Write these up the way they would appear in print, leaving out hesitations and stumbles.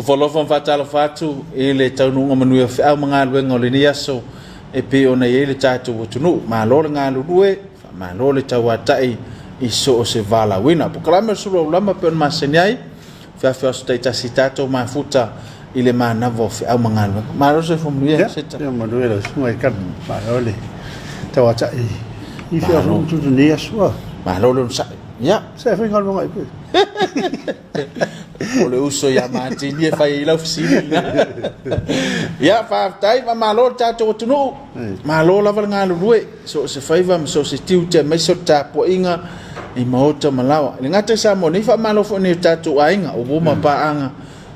Ofo alofa ma faatalofa atu i le taunuuga manuia o feau ma galuega o lenei aso e pei ona i ai le tatou atunuu. Malo le galulue, faamalo le tauatai i so o se valaauina. Polokalame o le Sulu Aulama e pei ona masani ai, feafioai aso taitasi tatou mafuta i le manava o feau ma galuega. Malo le soifua manuia. Ia, Seta. ia manuia lau susuga i Kami. Malo le tauatai i feau foi ma tutu nei aso. Ah, Malo le onosai. Ia, Sa e faigaluega ai pe. O le uso ia Matini e fai ai lau fesili lena. Ia, faafetai, faamalo le tatou atunuu. Malo lava le galulue, so o se faiva ma so o se tiute aemaise o le tapuaiga i maota ma laoa. E le gata i Samoa nei, faamalo foi i nai o tatou aiga, uo ma paaga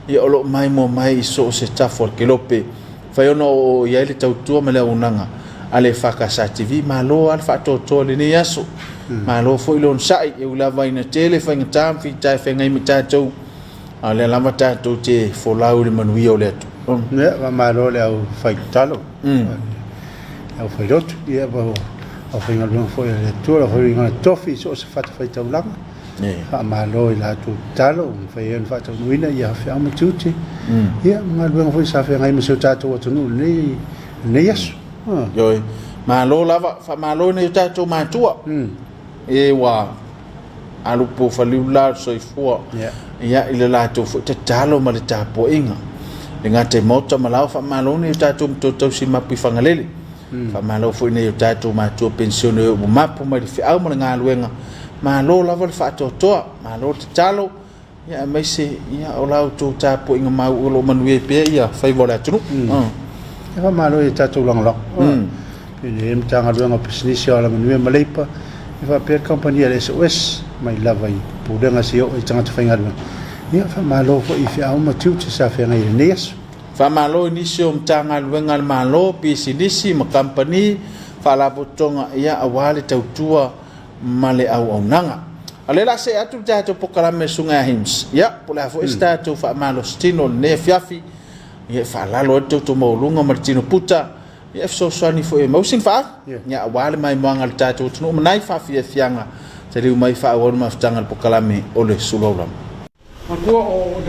ia o lo o maimoa mai i so o se tafa o le kelope. Fai ona oo i ai le tautua ma le auaunaga a le EFKS TV. Malo lava le faatoatoa i lenei aso. Malo foi le onosai, e ui lava ina tele faigata ma fita e feagai ma tatou, a o lea lava tatou te folau i le manuia o le Atua. Ia, faamalo i le aufai tatalo, le aufai lotu, ia, ma le aufaigaluega foi a le Atua, le aufaigaluega tofi i so o se fatafaitaulaga. Faamalo i la outou tatalo ua mafai ai ona faataunuuina ia feau ma tiute, ia ma galuega foi sa feagai ma si o tatou atunuu i lenei aso. Ioe. Malo lava, faamalo i nai o tatou matua. E ua alu po faliu la o le soifua. Ia i le latou foi tatalo ma le tapuaiga. E le gata i maota ma laoa, faamalo i nai o tatou matua tausi mapu i Fagalele. Faamalo foi i nai o tatou matua penisione ua mapu mai le feau ma le galuega. Malo lava le faatoatoa, malo le tatalo, ia aemaise ia o la outou tapuaiga mau o lo o manuia ai pea ia faiva o le atunuu. E faamalo i tatou lagolago. I le Matagaluega o Pisinisi o Alamanuia ma Leipa, e faapea le kamupani a le SOS mai lava i Pulega seia oo i tagata faigaluega. Ia faamalo foi i feau ma tiute sa feagai i lenei aso. Faamalo i nisi o Matagaluega a le Malo, pisinisi ma kamupani, faalapotopotoga ia aua le tautua ma le auaunaga. A o lea o le a see atu le tatou polokalame Susuga ia Hims, ia po o le a foi se tatou faamalositino i lenei afiafi, ia e faalalo ai le toto maualuga ma le tino puta, ia e fesoasoani foi e maua sina faaafu, ia aua le maimoaga a le tatou atunuu ma nai faafiafiaga taliu mai faaauau le mafutaga i le polokalame o le Sulu Aulama. Matua o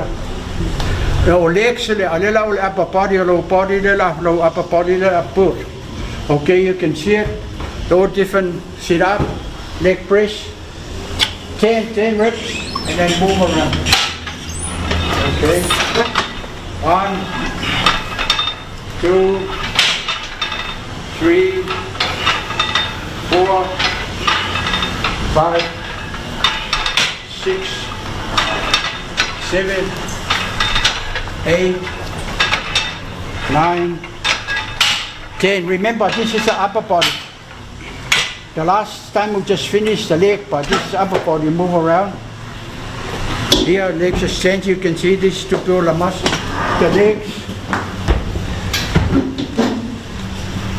o legs le a le la o le upper body o lower body le la low upper body le la put. Okay, you can see it. All different sit up, leg press, 10, 10 reps, and then move around. Okay. 1, 2, 3, 4, 5, 6, 7, 8, 9, 10. Remember, this is the upper body. The last time we just finished the leg, but this is upper body. Move around. Here, legs extend. You can see this to build the muscle. The legs.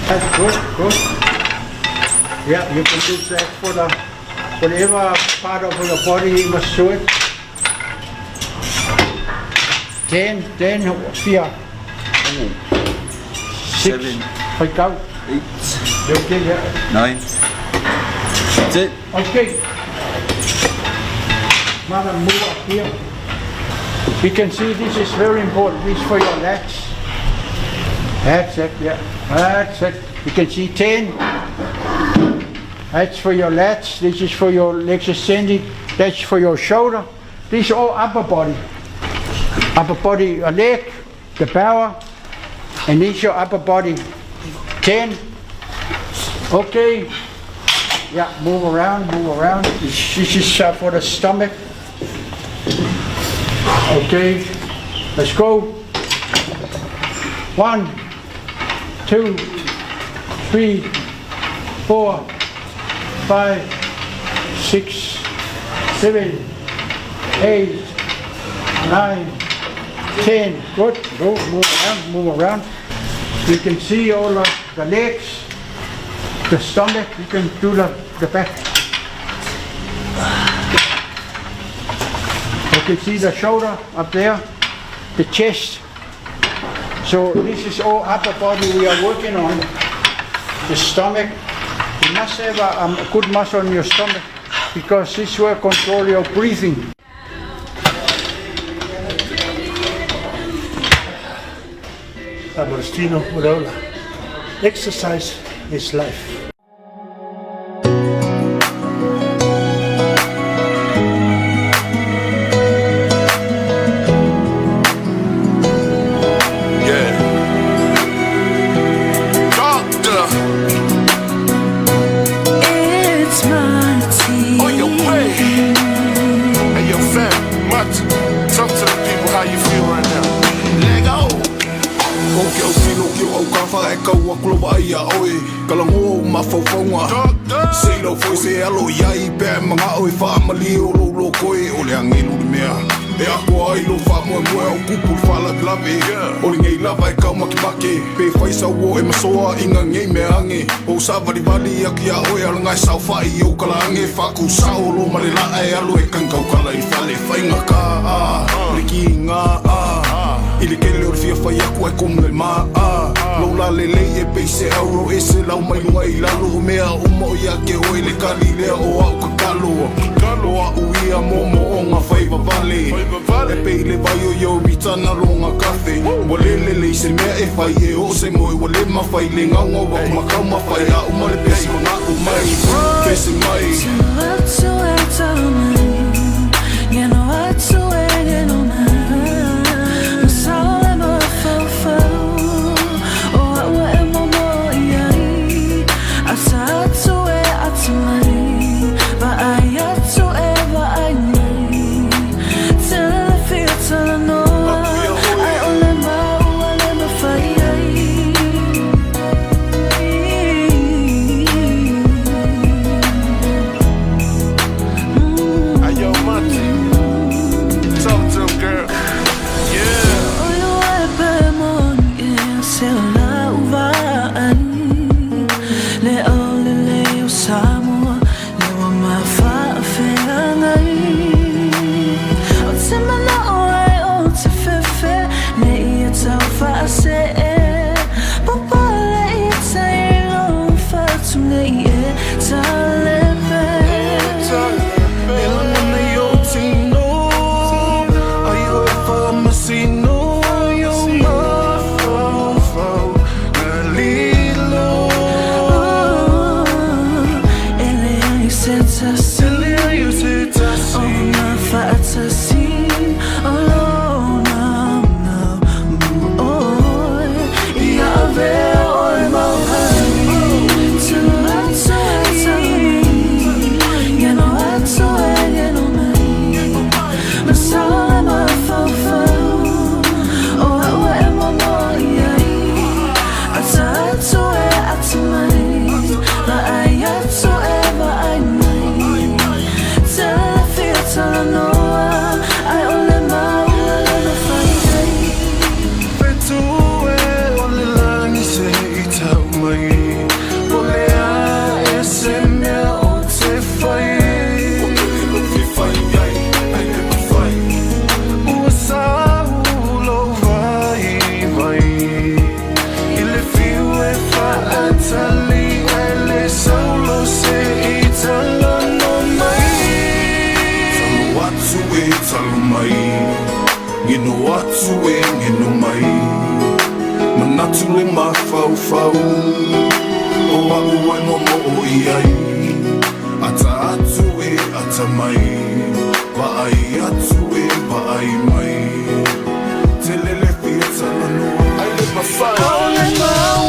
That's good, good. Yeah, you can do that for the whatever part of your body you must do it. 10, 10, 4, 6, 7, 5, go. 8, Okay, yeah. 9. That's it. Okay. Madam, move up here. You can see this is very important. This is for your legs. That's it, yeah. That's it. You can see 10. That's for your lats. This is for your legs ascending. That's for your shoulder. This is all upper body. Upper body, a leg, the power, and this is your upper body. 10. Okay. Yeah, move around, move around. This is for the stomach. Okay, let's go. 1, 2, 3, 4, 5, 6, 7, 8, 9, 10. Good. Go, move around, move around. You can see all the legs, the stomach. You can do the back. You can see the shoulder up there, the chest. So this is all upper body we are working on. The stomach. You must have a good muscle in your stomach because this will control your breathing. Faamalositino ma le ola. Exercise is life. Yeah. Doctor, It's my on your way. team. Hey, yo, fam, Mati, talk to the people how you feel right now. Let go. O ke au filo ke au ka wha e kau aku lo ai a oe Ka lango o mafaufauga Doctor. Se lau foi se alo iai pe manga o e whaamali o lo lo koe O le angelu le mea E ako ai lo wha moe moe o kupu le whalavelave O le ngei lava e kau makimake Pe whai sau o e masoa inga ngei mea ange O sa valivali aki a oe ala ngai sau whai o kala ange Whaku sao lo male laa e alo e kankau kala i fale Whainga ka a, le ki ngā a I le kele o le fia fai aku ai komu le maa Lou la lelei e pei se auro e se lau mai luga i lalo O mea uma o ia ke oe le kali lea o au kakalo O au ia moomooga fai vavale E pei le vai o iau ritana loga kafe Ua le lelei se mea e fai e oo se moe Ua le mafai le gaoga ua kumakau mafai A'u ma le pesi maga'u mai Pesi mai. Hey, yo, Monty, talk to them, girl. Yeah. E lagona i ou tino Ai o e faamasino i ou mafaufau Galilo E leai o se tasi. Fetu e o le lagi se i tau mai O le a e se mea o te fai O te ilo fi fai ai, ai le mawhai Ua sau lo vai vai I le fiu e whaatali e le saulo se i talano mai Talo atu e talo mai Ngeno atu e ngeno mai Manatu le mafaufau O au ai momoo i ai Ata atu e ata mai Vaai atu e vaai mai Te lele fia talanoa I live my fire.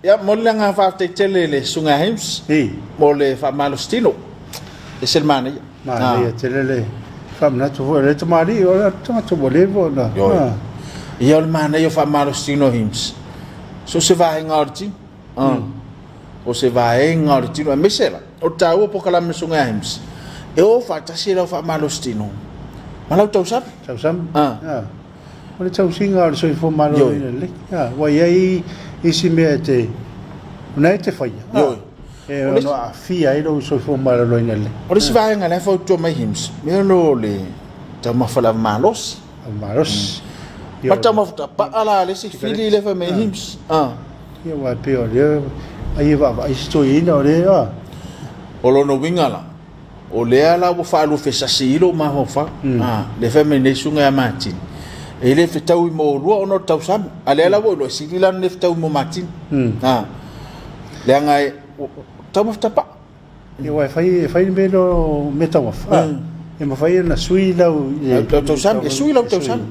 Ia, momoli le agaga faafetai tele i le Susuga ia Hames mo le faamalositino. E ese le manaia. Manaia tele le faamanatu foi o le tamalii o le tagata ua leva ona. Ioe. Ia o le manaia o faamalositino Hames. So se vaega o le tino. O se vaega o le tino aemaise la o le taua o polokalame a le Susuga ia Hames e o faatasi lau faamalositino ma lau tausami. Tausami. O le tausiga o le soifua maloloina lelei. Ua i ai isi mea e te, o lena e te faia, e ono aafia ai lou soifua maloloina lelei. O le isi vaega la e fautua mai Hims, mea lo o le taumafa lava malosi. Malosi. Ma taumafa tapaa la le isi fili lea fai mai Hims. Ia aua e pei o lea ai e vaavaai si toeaina o lea. O lona uiga la, O lea la ua faaluafesasi i lou mafaufau, a, lea fai mai nei susuga ia Matini, e le fetaui mo oulua ona o le tausami, a lea la ua iloa e sili la ona le fetaui mo Matini. A, leaga e taumafa tapaa. Ia aua e fai, e fai le mea lea o mea taumafa, e mafai ona sui lau, lau tausami, e sui lau tausami,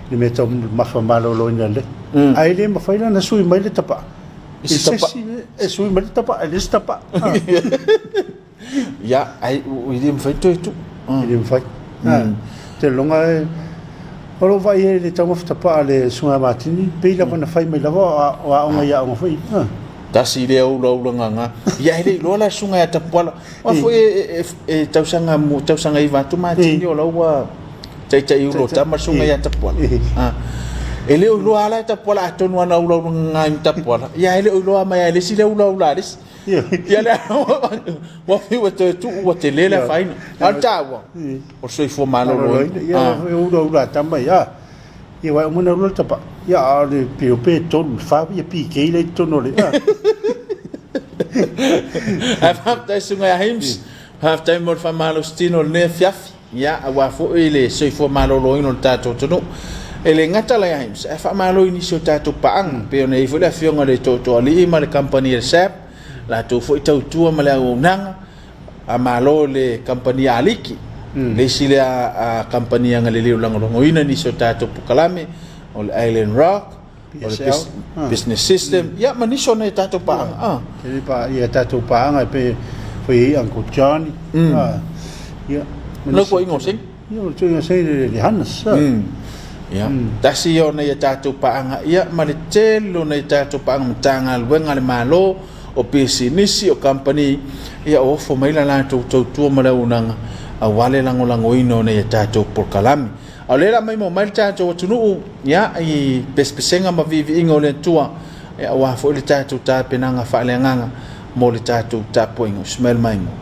le mea taumafa maloloina lelei, ae le mafai la ona sui mai le tapaa, i se isi, e sui mai le tapaa i le isi tapaa. Ia, ai e le mafai toe tuu. E le mafai. Te loga e o lou vaai i le taumafa tapaa a le Susuga ia Matini, pei lava na fai mai lava o aoga i aoga foi. Tasi lea ulaulagaga. Ia e le iloa la le Susuga ia Tapuala. Aua foi e tausaga tausaga iva atu Matini o la ua taitai ulo tama le Susuga ia Tapuala. E le o iloa lava la e Tapuala atonu ana ulaulagaga i Tapuala, ia e le o iloa mai lava e le isi le ulaula a le isi. Ia lea ua fiu e toe tuu ua tele le afaina. A o le taua, o le soifua maloloina. Ia e ulaula tama ia. Ia aua e uma ona alu le tapa. Ia a o le pio pe 3 4 ia PK la i totonu o le. Ae faafetai Susuga ia Hims. Faafetai mo le faamalositino o lenei afiafi. Ia, aua foi le soifua maloloina o le tatou atunuu. E le gata la ia Hims, ae faamalo i nisi o tatou paaga, pei ona i ai foi le afioga i le Tootooalii ma le kamupani a le SAB, latou foi tautua ma le auaunaga. Faamalo i le kamupani a Aliki, le isi lea kamupani agalelei o lagolagoina nisi o tatou polokalame, o le Island Rock, o le Business System, ia ma nisi o nai tatou paaga. Tele pa ia tatou paaga e pei foi i Uncle Johnny. Ia. Lau tuuaiga o Seni. Ia, o le tuuaiga o Seni le Hannes. Ia, tasi ia o nai a tatou paaga, ia ma le tele o nai a tatou paaga Matagaluega a le Malo, o pisinisi, o kamupani, ia o ofo mai la latou tautua ma le auaunaga aua le lagolagoina o nai a tatou polokalame. A o lea la maimoa mai le tatou atunuu ia i pesepesega ma viiviiga o le Atua ia aua foi le tatou tapenaga faaleagaga mo le tatou tapuaiga. Ismael Maimoa.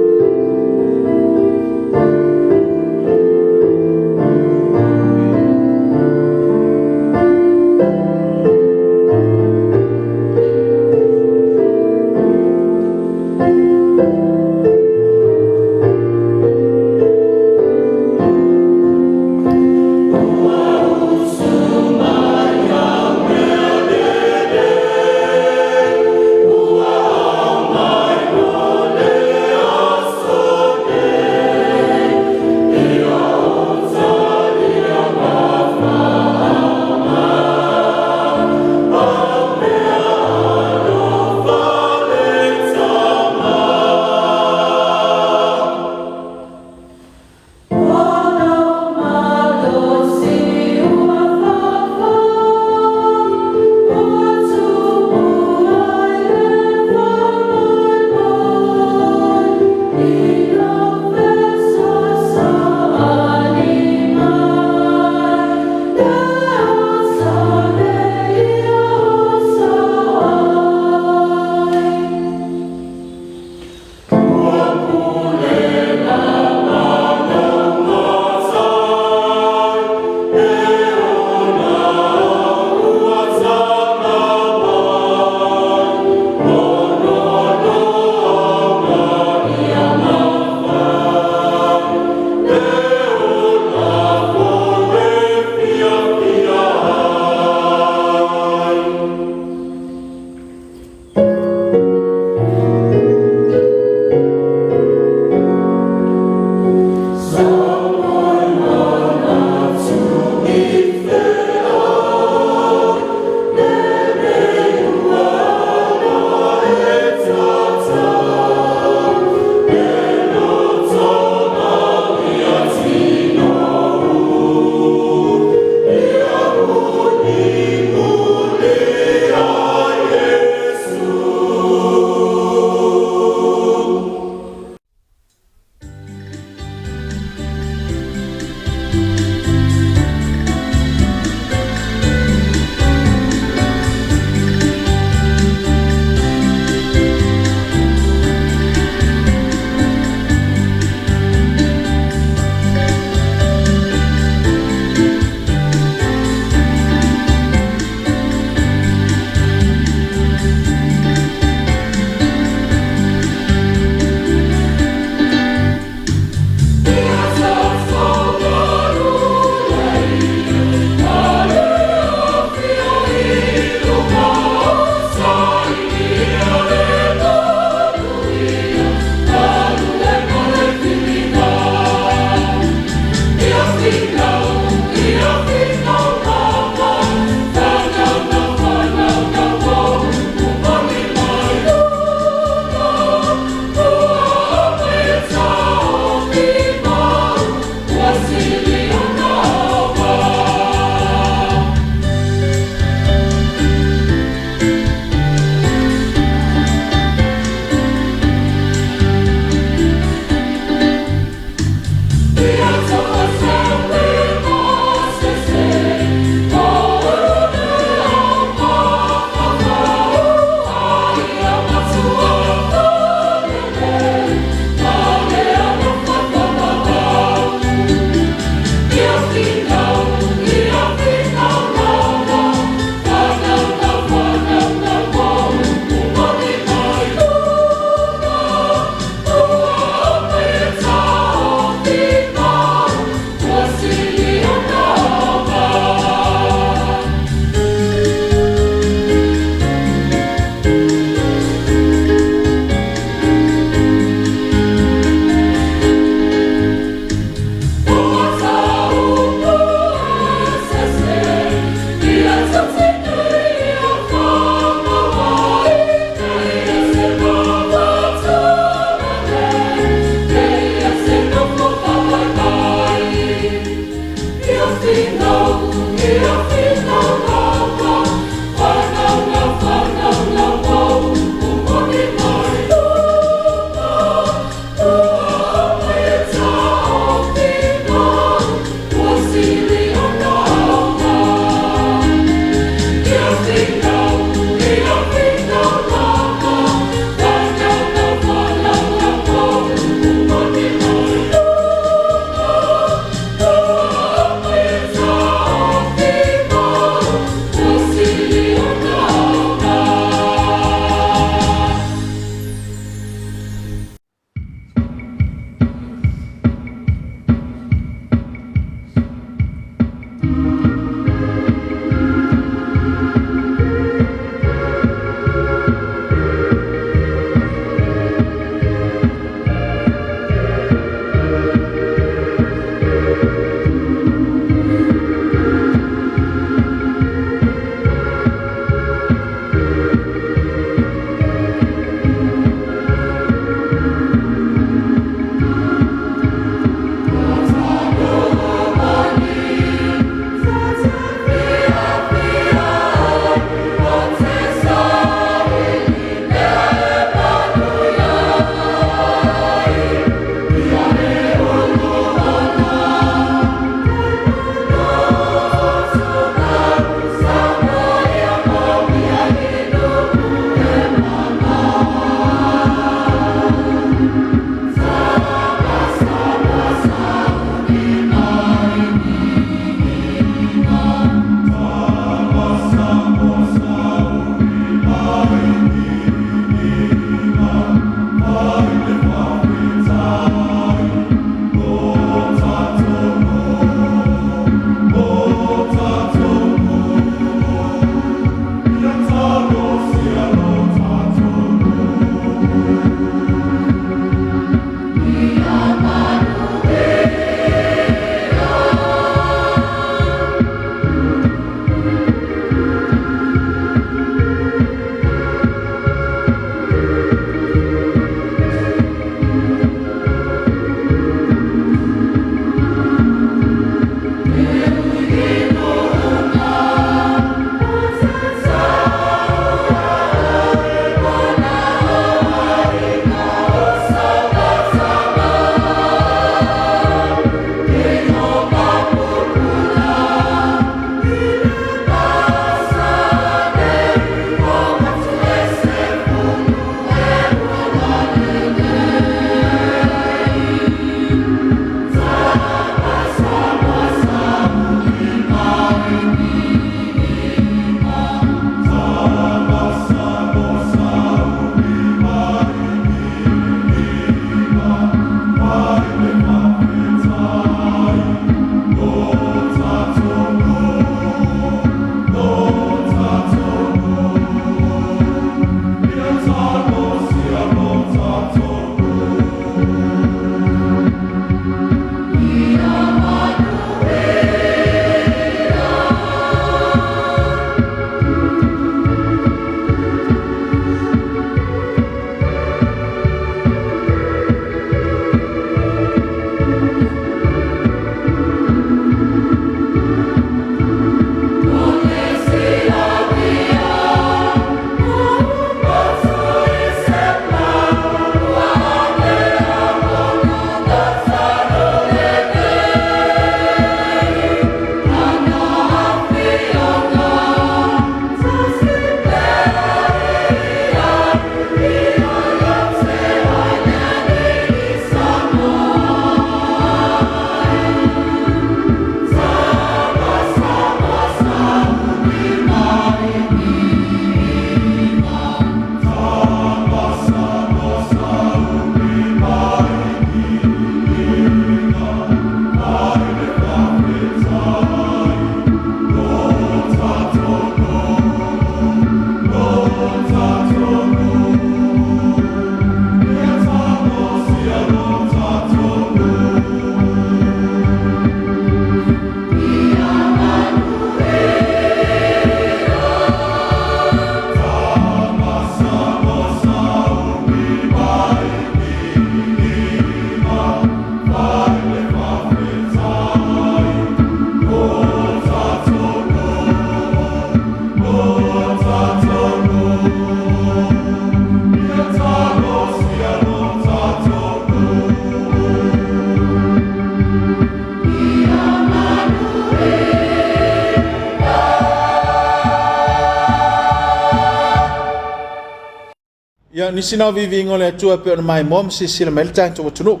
Ia, o nisi na o viiviiga o le Atua e pei ona maimoa ma silasila mai ai le tatou atunuu.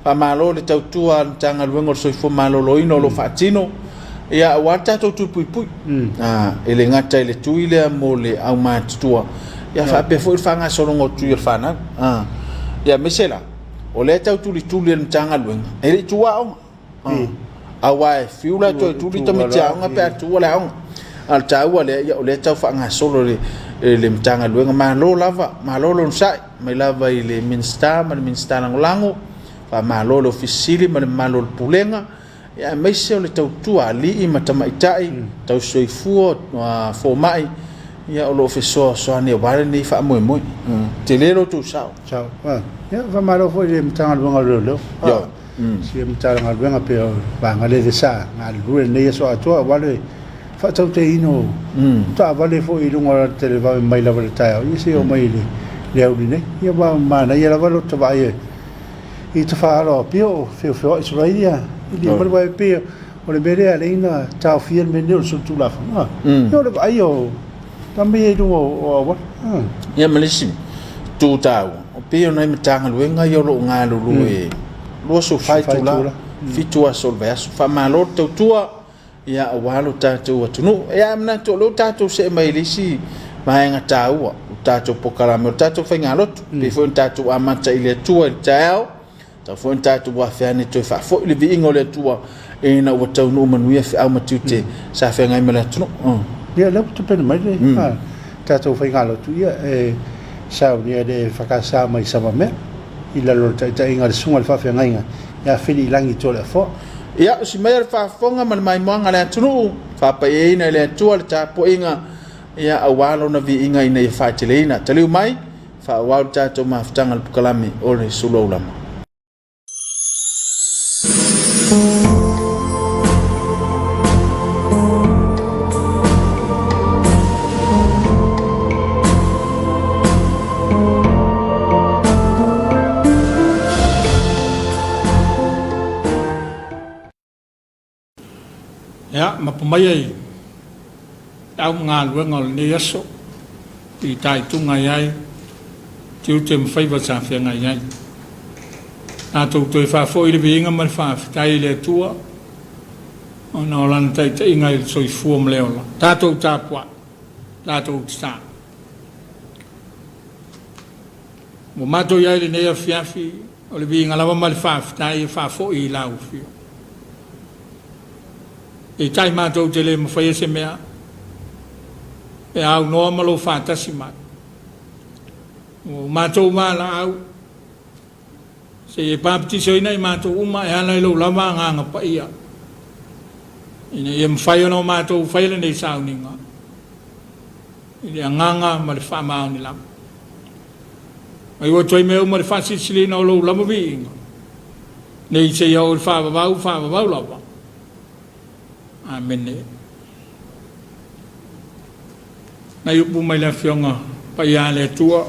Faamalo i le tautua a le Matagaluega o le Soifua Maloloina o lo o faatino, ia, aua le tatou tui puipui. E le gata i le tui lea mo le aumatutua, ia faapea foi le faagasologa o tui o le fanau. Ia aemaise la, o lea e tau tulituli e le Matagaluega, e le i tuua aoga. Aua e fiu la e toe tuli tamaiti aoga pe a tuua le aoga. A o le taua lea, ia o lea e tau faagasolo e le Matagaluega. Malo lava, malo le onosai mai lava i le Minisita ma le Minisita Lagolago, faamalo i le Ofisa Sili ma le mamalu o le Pulega, ia aemaise o le tautua a alii ma tamaitai, tausisoifua, fomai, ia o lo o fesoasoani aua lenei faamoemoe. Tele lo outou sao. Sao. Ia, faamalo foi i le Matagaluega o Leoleo. Sia Matagaluega pei o vaega lea sa galulue lenei aso atoa aua le faatautaiina o taavale foi i luga o le televave mai lava i le taeao ia seia oo mai i le aoauli nei. Ia ua manaia lava lota vaai i tafaala o Apia o feofeoai solo ai ia aua e pei o le mea lea e ala ai ona taofia le mea lenei o le solitulafono. Ia o le vaai o tama ia i luga o auala. Ia ma le isi itu taua, pei o nai Matagaluega ia o lo o galulue 24 itula, 7 aso o le vaiaso. Faamalo le tautua ia aua lo tatou atunuu. Ia ae manatu o lea ua tatou see mai i le isi vaega taua o le tatou polokalame o le tatou faigalotu. Pei foi ona tatou amata i le Atua i le taeao, Tatau foi ona tatou afea ane e toe faafoi le viiga o le Atua ina ua taunuu manuia feau ma tiute sa feagai ma le atunuu. Ia, lea ua tapena mai le tatou faigalotu, ia, e saunia e le EFKS mai Samamea i lalo o le taitaiga a le Susuga i le Faafeagaiga ia Filiilagi Toleafoa. Ia, usi maia le faafofoga ma le maimoaga a le atunuu, faapaiaina e le Atua le tapuaiga, ia, aua lona viiga ina ia faateleina. Taliu mai, Faaauau le tatou mafutaga i le polokalame o le Sulu Aulama. Ia, mapu maia i le au galuega o lenei aso i taituga i ai tiute ma faiva sa feagai ai. Tatou toe faafoi le viiga ma le faafetai i le Atua ona o Lana taitaiga i le soifua ma le ola. Tatou tapuai, tatou tatalo. Ua matou i ai i lenei afiafi, o le viiga lava ma le faafetai e faafoi i lau Afioga. Peitai matou te le mafaia se mea pe a aunoa ma lou faatasi mai. Ua matou valaau, se i e papatisoina i matou uma e ala i lou lava Agaga Paia, ina ia mafai ona o matou faia lenei sauniga i le agaga ma le faamaoni lava. Mai ua atu ai mea uma i le faasilisiliina o lou lava viiga, nei seia oo i le faavavau faavavau lava. Amene. Nai upu mai le Afioga Paia a le Atua,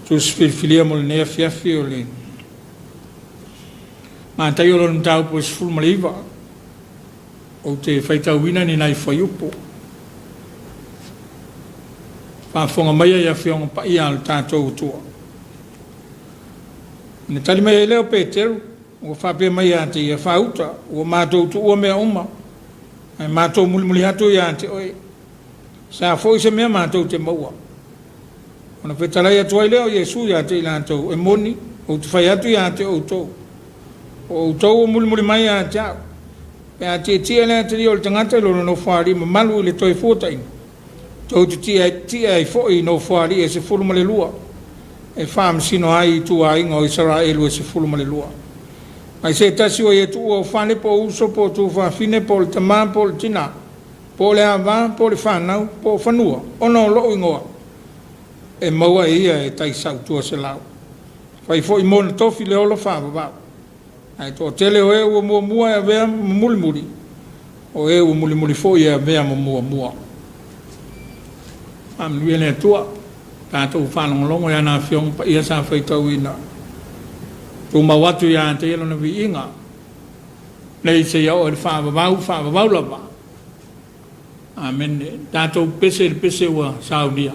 Tusi filifilia mo lenei afiafi o le Mataio lona mataupu e 19. Ou te faitauina ni nai fuaiupu. Faafofoga maia i Afioga Paia a lo tatou Atua. Ona tali mai ai lea o Peteru, ua faapea mai ia te ia, Faauta, ua matou tuua mea uma, ae matou mulimuli atu ia te oe. Sa foi se mea matou te maua. Ona fetalai atu ai lea o Iesu ia te i latou, E moni, ou te fai atu ia te outou, o outou ua mulimuli mai ia te au, pe a tietie le atalii o le tagata i lona nofoalii mamalu i le toe fuataiga, tou te tietie ai foi i nofoalii e 12, e faamasino ai i ituaiga o Isaraelu e 12. Mai se tasi ua ia tuua o fale, po o uso, po o tuafafine, po o le tama, po o le tina, po o le ava, po o le fanau, po o fanua, ona o lou igoa, e maua e ia e taisau 200. Fai foi mo na tofi le ola faavavau. Ae toatele o e ua muamua e avea ma mulimuli, o e ua mulimuli foi e avea ma muamua. Faamanuia le Atua, tatou faalogologo i ana Afioga Paia sa faitauina. Tumau atu ia te ia Lona viiga, nei seia oo i le faavavau, faavavau lava. Amene. Tatou pese i le pese ua saunia.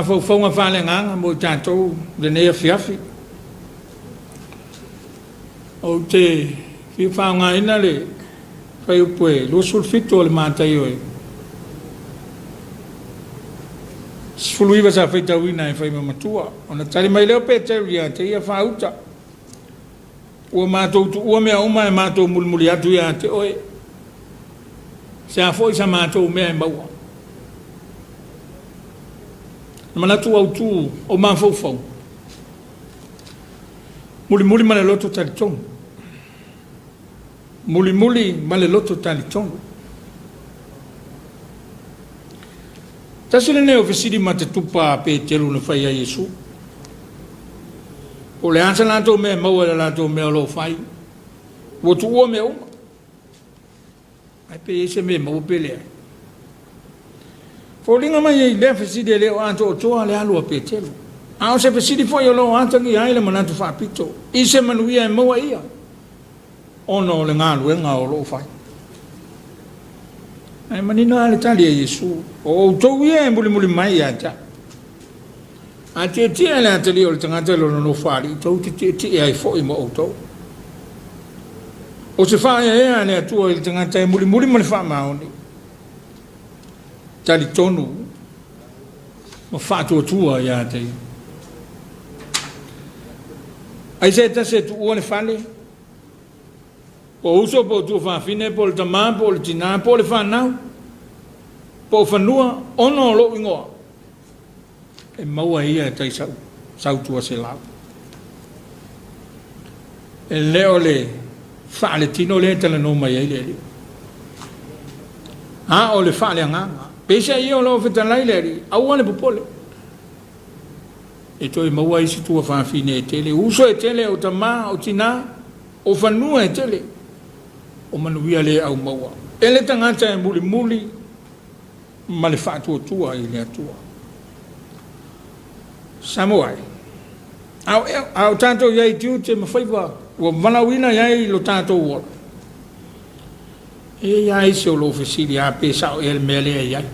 mafaufauga faaleagaga mo i tatou i lenei afiafi. Ou te fia faaaogaina le fuaiupu e 27 o le Mataio e 19 sa faitauina e Faimamatua. Ona tali mai lea o Peteru ia te ia, Faauta, ua matou tuua mea uma ae matou mulimuli atu ia te oe. Se a foi sa matou mea e maua? Na manatu autu o mafaufauga, mulimuli ma le loto talitonu. Mulimuli ma le loto talitonu. Tasi lenei o fesili matetupa a Peteru na fai ai Iesu. Po o le a sa latou mea e maua i le latou mea o lo o fai. Ua tuua mea uma. Ae pe i ai se mea e maua pe leai. Foliga mai ai lea fesili e le o atoatoa le alu a Peteru. A o se fesili foi o lo o atagia ai le manatu faapito i se manuia e maua ia ona o le galuega o lo o fai. Ae manino lava le tali a Iesu, O outou ia e mulimuli mai ia te au. A tietie le atalii o le tagata i lona nofoalii, tou te tietie ai foi ma outou. O se faaeaea a le Atua i le tagata e mulimuli ma le faamaoni, talitonu ma faatuatua ia te ia. Ai se tasi e tuua le fale, po o uso, po o tuafafine, po o le tamā, po o le tinā, po o le fanau, po o fanua, ona o lou igoa, e maua e ia e tai sau, sautua selau. E le o le faaletino lea e talanoa mai ai le Alii, a o le faaleagaga. Peiseai ia o lo o fetalai le Alii, aua le popole, e toe maua isi tuafafine e tele, uso e tele, o tamā, o tinā, o fanua e tele, o manuia le au maua e le tagata e mulimuli ma le faatuatua i le Atua. Samoa e, a o, a o tatou i ai i tiute ma faiva ua valaauina i ai lo tatou ola, e i ai lava isi o lo o fesili a pe sao ea le mea lea e i ai.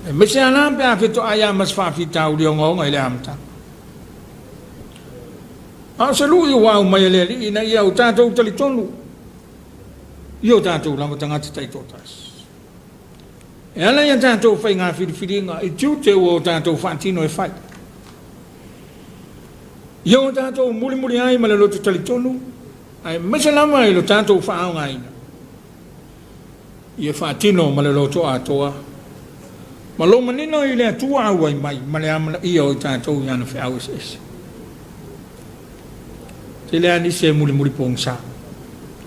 Aemaise lava la pe a fetoai lava ma se faafitauli ogaoga i le amataga. A o se lui ua aumai e le Alii ina ia o tatou talitonu i o tatou lava tagata taitoatasi. E ala i a tatou faiga filifiliga i tiute ua o tatou faatino e fai. Ia o tatou mulimuli ai ma le loto talitonu, aemaise lava i lo tatou faaaogaina ia faatino ma le loto atoa ma lou manino i le Atua auai mai ma le amanaia o i tatou i ana feau eseese. Tele lava nisi e mulimuli pogisa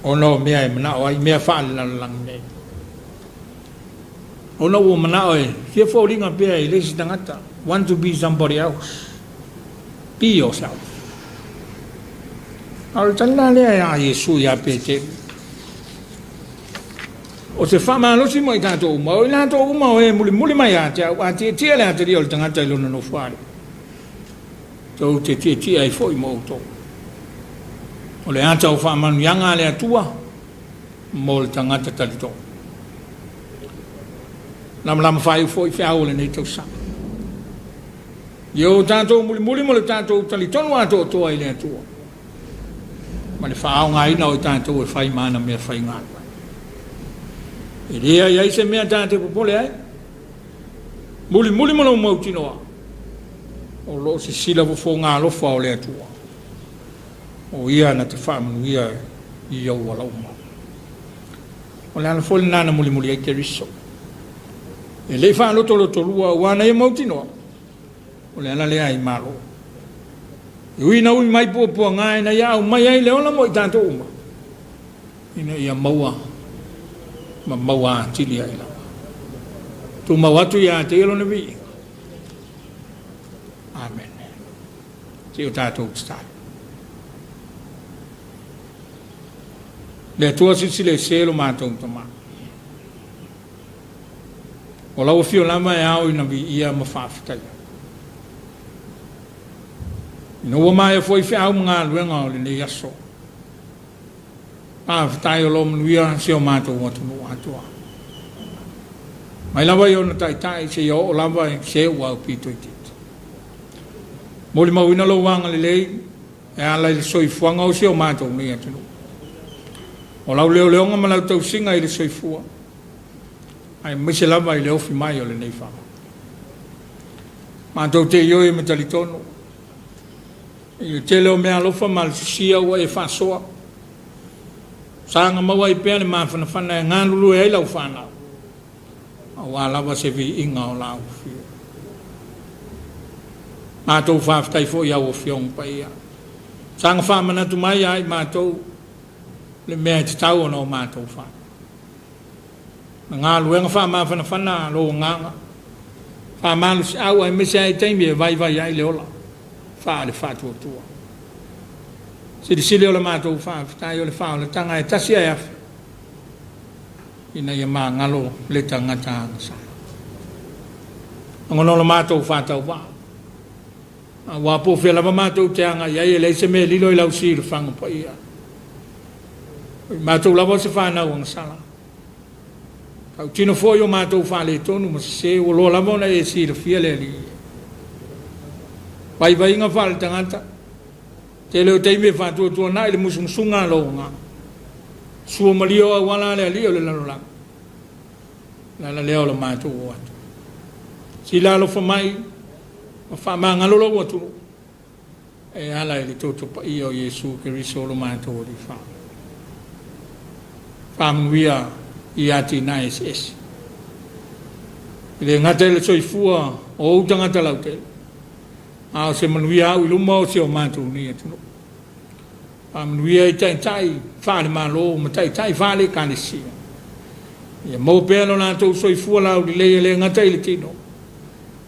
ona o mea e manao ai, mea faalelalolagi nei. Ona ua manao e fia foliga pea i le isi tagata, want to be somebody else, be yourself. A o le tali la lea a Iesu ia Peteru, o se faamalosi mo i tatou uma, o i latou uma o e mulimuli mai ia te au, a tietie le atalia o le tagata i lona nofoalii. Tou te tietie ai foi ma outou. O le ata o faamanuiaga a le Atua mo le tagata talitonu. Lamalama faaiu foi feau o lenei tausaga. Ia o tatou mulimuli ma le tatou talitonu atoatoa i le Atua ma le faaaogaina o i tatou e fai ma ana mea faigaluega. E leai ai se mea ta te popole ai. Mulimuli ma lou mautinoa, o lo o sisila fofoga alofa o le Atua, o Ia na te faamanuia i ou ala uma. O le ala foi lena na mulimuli ai Keriso. E le i faalotolotolua aua na ia mautinoa, o le ala lea i Malo. E ui na ui mai puapuaga ina ia aumai ai le ola mo i tatou uma, ina ia maua ma maua atili ai lava. Tumau atu ia te ia lona viiga. Amene. Se i o tatou tatalo. Le Atua silasila ese lo matou Tama. O lau afio lava e ao ina viia ma faafetaia. Ina ua maea foi feau ma galuega o lenei aso, Faafetai o lo o manuia si o matou atunuu atoa. Mai lava i ona taitai seia oo lava i se ua aupito itiiti. Molimauina lou agalelei e ala i le soifuaga o si o matou nei atunuu. O lau leoleoga ma lau tausiga i le soifua, aemaise lava i le ofi mai o lenei faamai. Matou te ioe ma talitonu i le tele o meaalofa malususia ua e faasoa, saga maua ai pea le mafanafana e galulue ai lau fanau, aua lava se viiga o lau afio. Matou faafetai foi i au Afioga Paia, saga faamanatu mai ia i matou le mea e tatau ona o matou fai. Na galuega faamafanafana a lou agaga, faamalosiau aemaise ai taimi e vaivai ai le ola faale-faatuatua. Silisili o le matou faafetai o le faaolataga e tasi ae afe ina ia magalo le tagata agasala. Lagona o le matou faatauvaa, aua po o fea lava matou te agai ai, e leai se mea e lilo i lau silafaga paia. O i matou lava o se fanau agasala. Tautino foi o matou faaletonu ma sese, ua loa lava ona e silafia le Alii. Vaivaiga faaletagata, tele o taimi e faatuatuanai le musumusuga a lou agaga. Sua malie o auala a le Alii o le lalolagi, le ala lea o le matou o atu. Sila alofa mai ma faamagalo lou atunuu e ala i le toto paia o Iesu Keriso lo matou Alii Faaola. Faamanuia i atinae eseese. E le gata i le soifua o ou tagata lautele, a o se manuia au i luma o si o matou nei atunuu. Faamanuia i taitai faale-Malo ma taitai faale-Ekalesia. Ia maua pea lo latou soifua laulelei e le gata i le tino,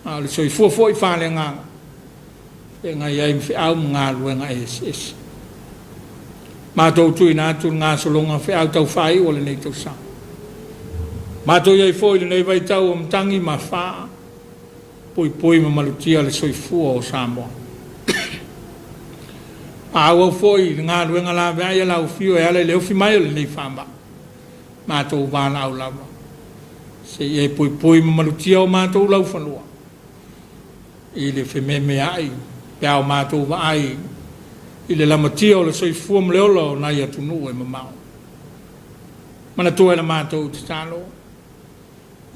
a o le soifua foi faaleagaga feagai ai ma feau ma galuega eseese. Matou tuuina atu le gasologa feau taufaaiu o lenei tausaga. Matou i ai foi i lenei vaitau o matagi ma afa, puipui ma malutia le soifua o Samoa. Faaauau foi le galuega laveai a lau afio e ala i le ofi mai o lenei faamai. Matou valaau lava, se i e puipui ma malutia o matou laufanua i le fememeai pe a o matou vaai i le lamatia o le soifua ma le ola o nai atunuu e mamao. Manatua e la matou tatalo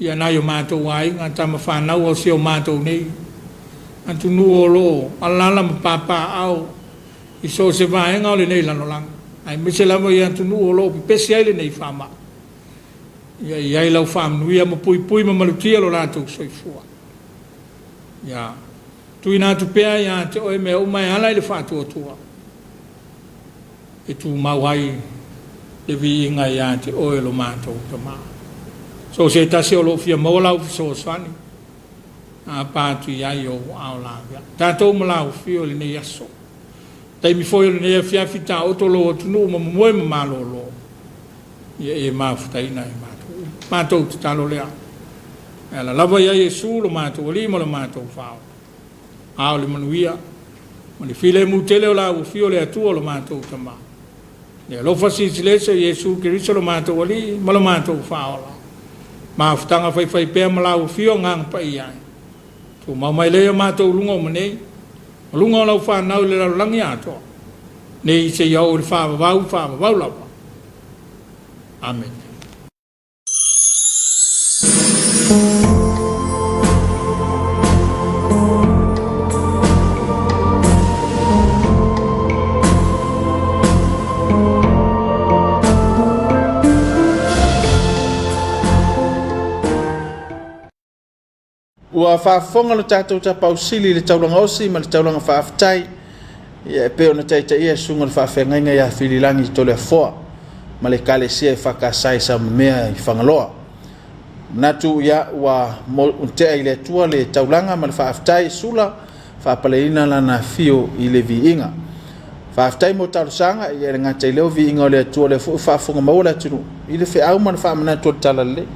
ia nai o matou aiga, tama fanau o si o matou nei atunuu o lo o alaala ma papaaao i so o se vaega o lenei lalolagi, aemaise lava i atunuu o lo o pepesi ai lenei faamai. Ia i ai lau faamanuia ma puipui ma malutia lo latou soifua. Ia tuuina atu pea ia te oe mea uma e ala i le faatuatua e tumau ai le viiga ia te oe lo matou Tama. So o se tasi o lo o fia maua lau fesoasoani, tapa atu i ai ou aao lavea. Tatou ma lau afio i lenei aso. Taimi foi o lenei afiafi taoto lou atunuu ma momoe ma malolo. Ia e mafutaina e matou uma. Matou tatalo lea. E ala lava ia Iesu lo matou Alii ma lo matou Faaola. A o le manuia ma le filemu tele o lau afio le Atua lo matou Tama. Le alofa silisili ese o Iesu Keriso lo matou Alii ma lo matou Faaola. Mafutaga faifaipea ma lau afio Agaga Paia e. Tumau mai lea i o matou luga uma nei, ma luga o lau fanau i le lalolagi atoa, nei seia oo i le faavavau faavavau lava. Amene. Ua faafofoga lo tatou Tapaau Sili i le taulaga osi ma le taulaga faafetai ia e pei ona taitaia e susuga le faafeagaiga ia Fililagi Toleafoa ma le Ekalesia EFKS i Samamea i Fagaloa. Manatu ia ua tea i le Atua le taulaga ma le faafetai sula faapaleina lana afio i le viiga. Faafetai mo talosaga ia e le gata i lea o viiga o le Atua lea foi ua faafofoga maua le atunuu i le feau ma le faamanatu o le Talalelei.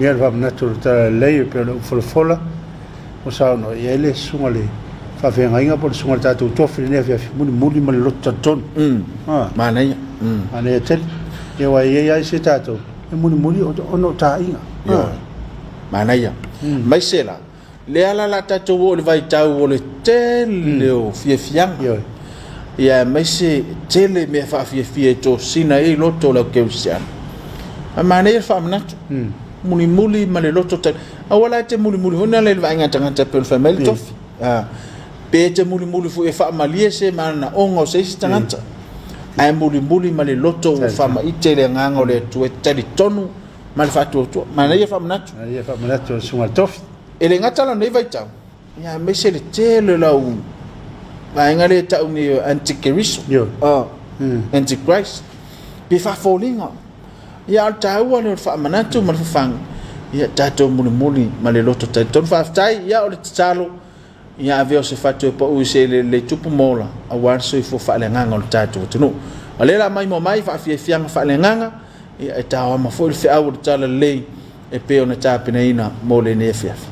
Ia le faamanatu o le Talalelei e pei ona ou folafola ua saunoa i ai le susuga i le faafeagaiga po o le susuga i le tatou tofi i lenei afiafi mulimuli ma le loto talitonu. Manaia. Manaia tele. Ia aua e i ai lava isi tatou e mulimuli ona o taaiga. Manaia. Aemaise la, lea la o le a tatou oo i le vaitau o le tele o fiafiaga. Ia aemaise tele mea faafiafia e tosina ai loto o le au kerisiano. Ae manaia le faamanatu. Mulimuli ma le loto tali. Aua la e te mulimuli foi lea i le vaaiga a tagata e pei ona fai mai le tofi. Pe te mulimuli foi e faamalie se manaoga o se isi tagata. Ae mulimuli ma le loto ua faamaite i le agaga o le Atua e talitonu ma le faatuatua. Manaia faamanatu. Manaia faamanatu o le susuga i le tofi. E le gata la lenei vaitau, ia aemaise le tele o lau vaega lea e tau nei o antikeriso, antichrist, pe faafoliga. Ia a o le taua lea o le faamanatu ma le fafaga, ia tatou mulimuli ma le loto talitonu. Faafetai, ia o le tatalo, ia avea o se fatu e pau i se eleele lelei tupu ma ola, aua le soifua faaleagaga o le tatou atunuu. A o lea o le a maimoa mai faafiafiaga faaleagaga, ia e taoama foi le feau o le Talalelei e pei ona tapenaina mo lenei afiafi.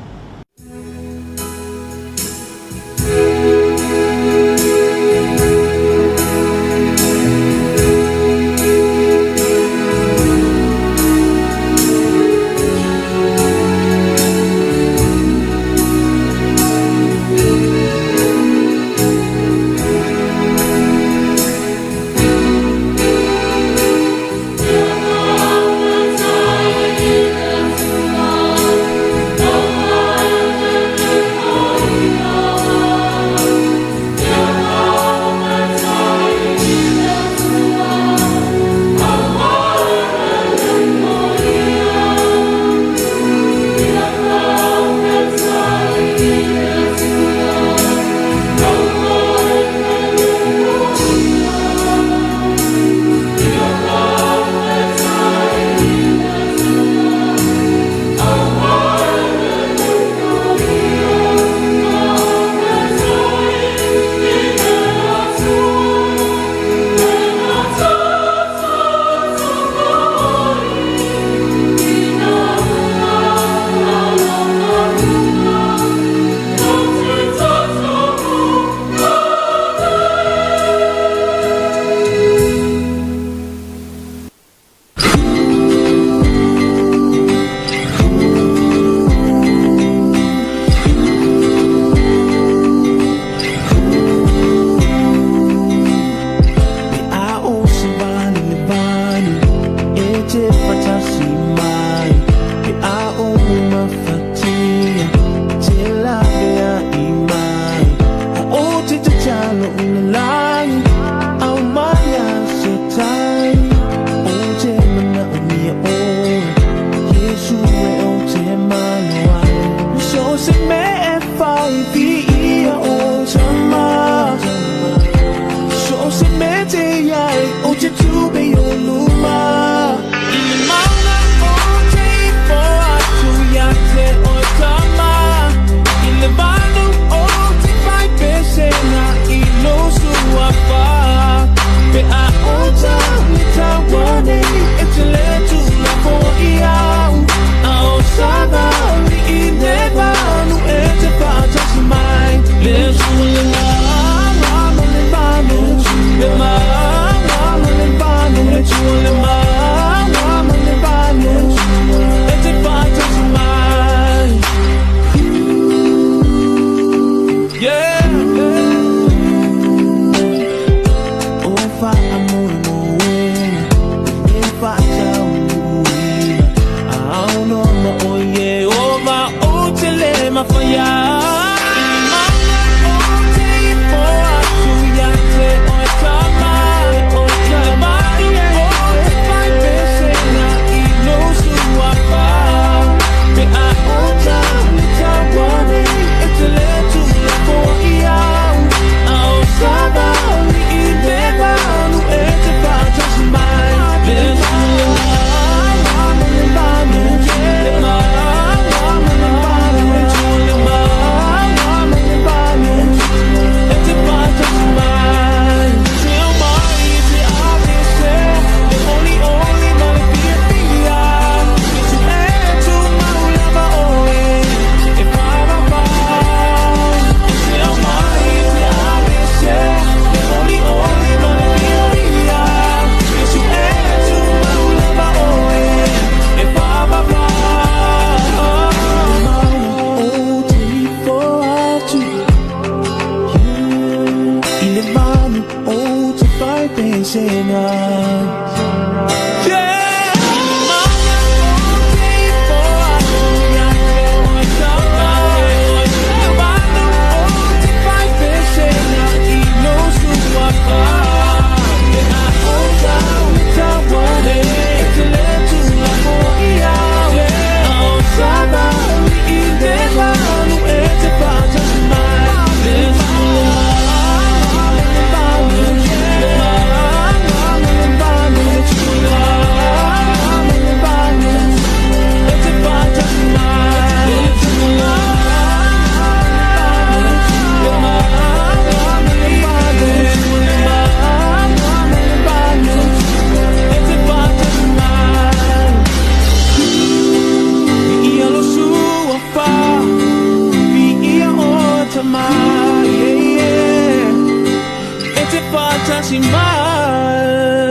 faatasi mai.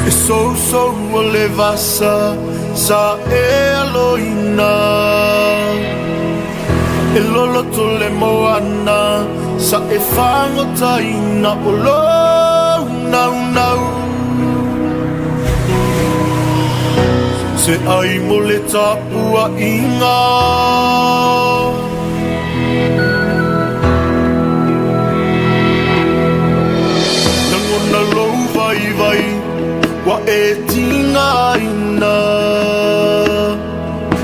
E sousou o le vasa sa e aloina E loloto le moana sa e fagotaina O lou naunau Se ai mo le tapuaiga. Lagona lou vaivai ua e tigaina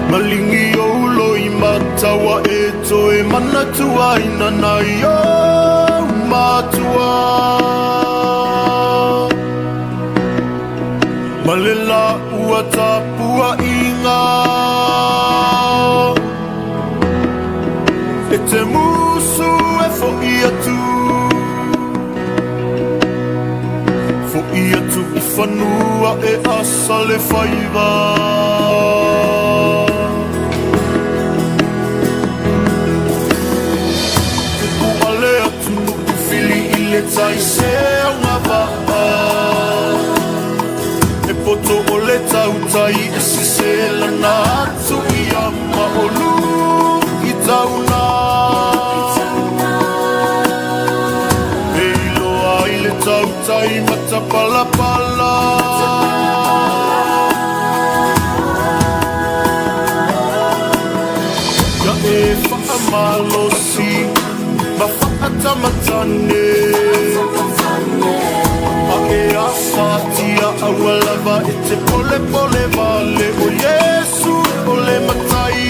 Maligi ou loimata ua e toe manatuaina Nai ou matua Ma le la ua tapuaiga E te musu e fo'i atu Fo'i atu i fanua e asa le faiva Kupu a le atunuu fili i le tai se augavaa E poto o le tautai e sese lana atu ia ma o luki tauna E iloa ai le tautai matapalapala Ia e faamalosi ma faatamatane Ma e afatia aua lava e te polepole vale O Iesu o le Matai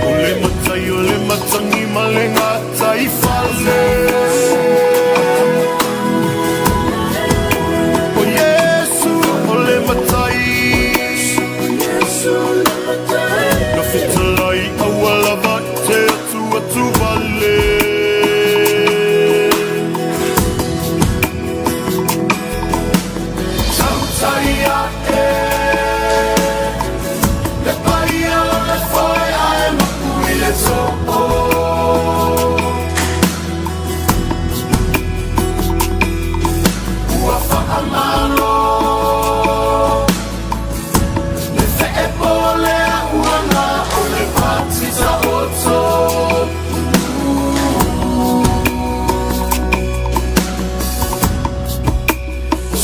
O le Matai o le matagi ma le gataifale O Iesu o le Matai Na fetalai aua lava e te atuatu vale Tautai a'e le paia o le foe ae mapu i le too Ua faamalo le feepo lea ua na o le pati taoto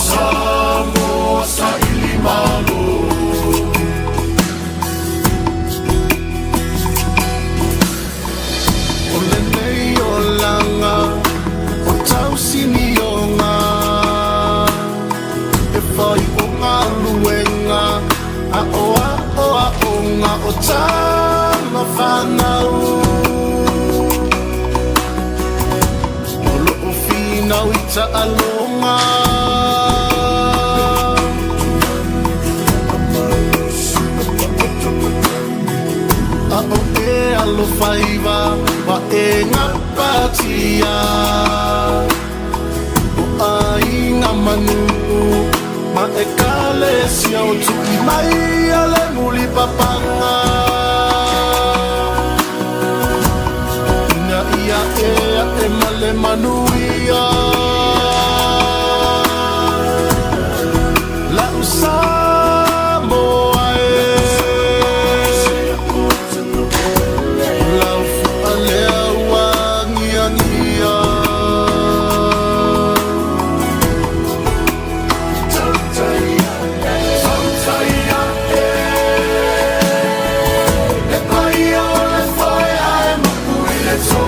Samoa saili malo O lenei olaga o tausinioga E fai o galuega a o aoaoga o tama fanau O loo finau i taaloga A o e alofaiva wa e gapatia O aiga ma nuu ma ekalesia o tu'i mai a le mulipapaga Ina ia e a'e ma le manuia La'u Samoa e Lau fua lea ua agiagia Tautai a'e le paia o le foe ae mapu i le too.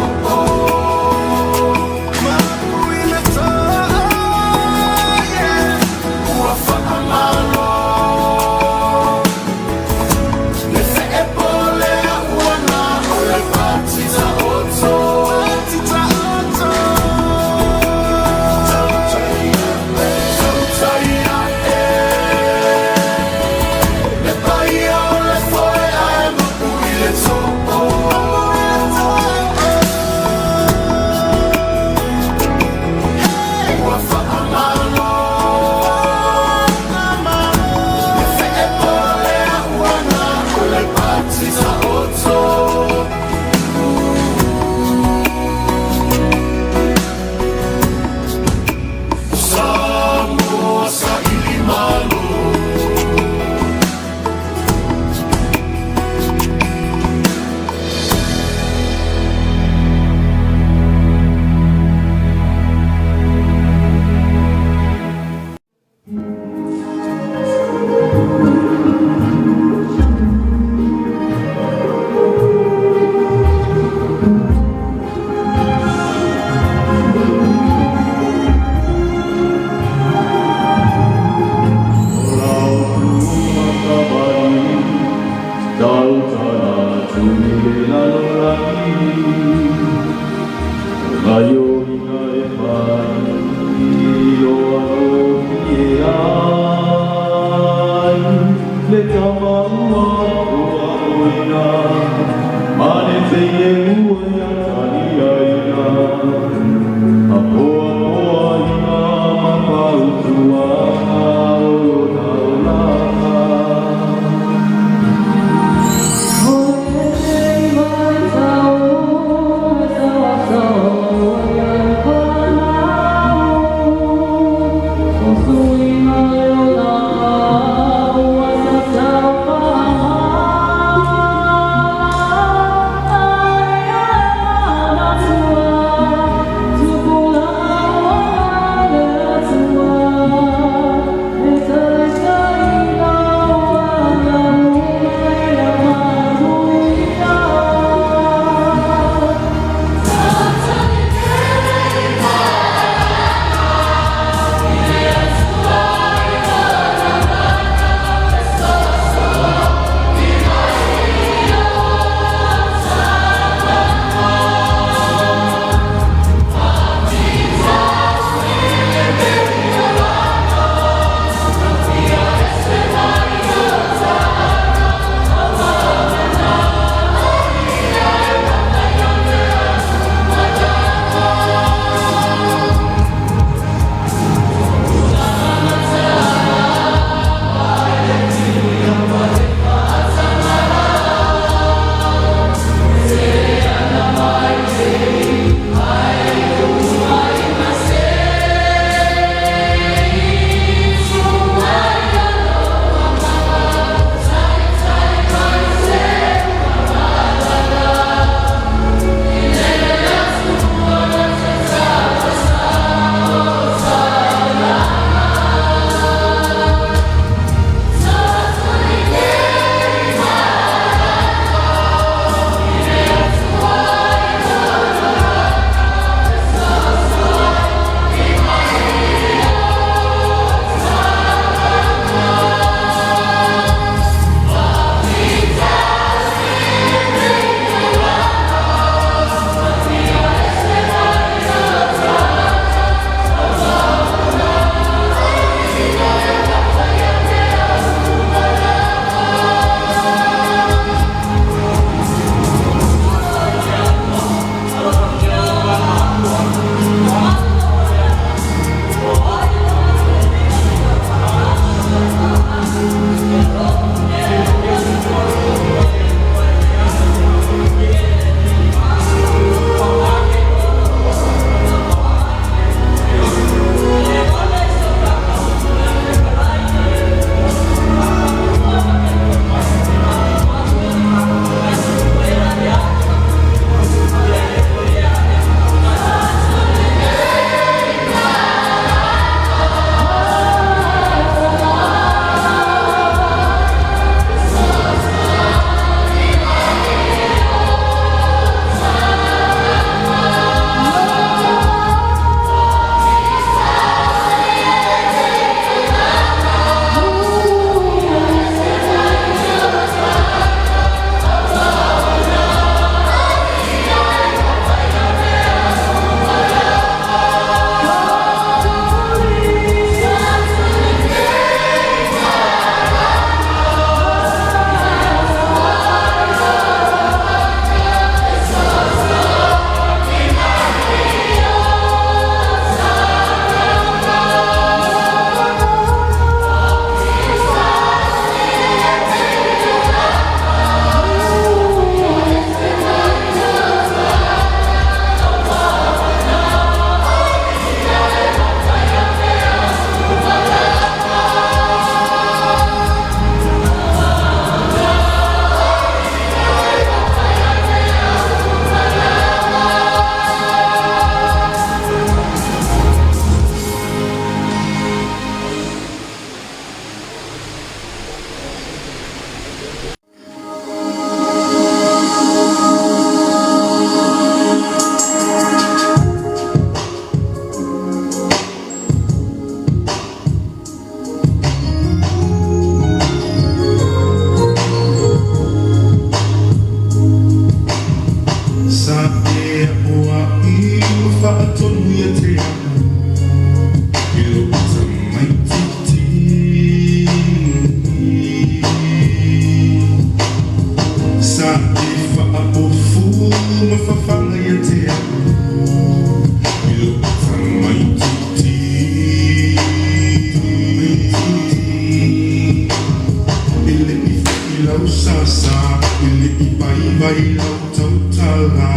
faiva i lau tautala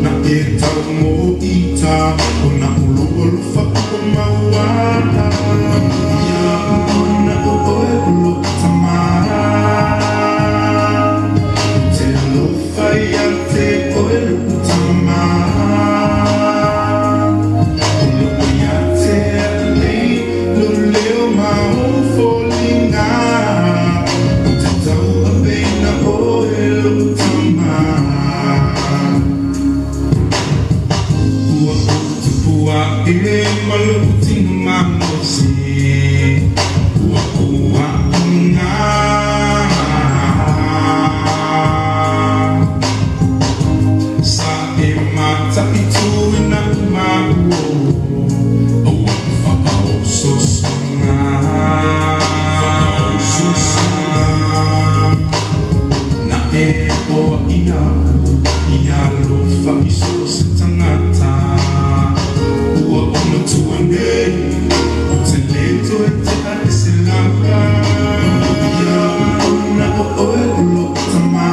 Na e tau mō ita Ona o lou alofa ua mauala Manuia ona o oe o lou tama Ou te alofa ia te oe lou tama O loo ia te au nei lou leo ma ou foliga Ou te tauaveina oe lou tama Ua ou tupu aʻe ma lou tino malosi Ua ou aoga Sa e mataituina maua Aua faaosoosoga Faaosoosoga Na e oaʻi aʻu i alofa i so o se tagata Ua ou matua nei Ou te lē toe tea ese lava Manuia ona o oe o lou tama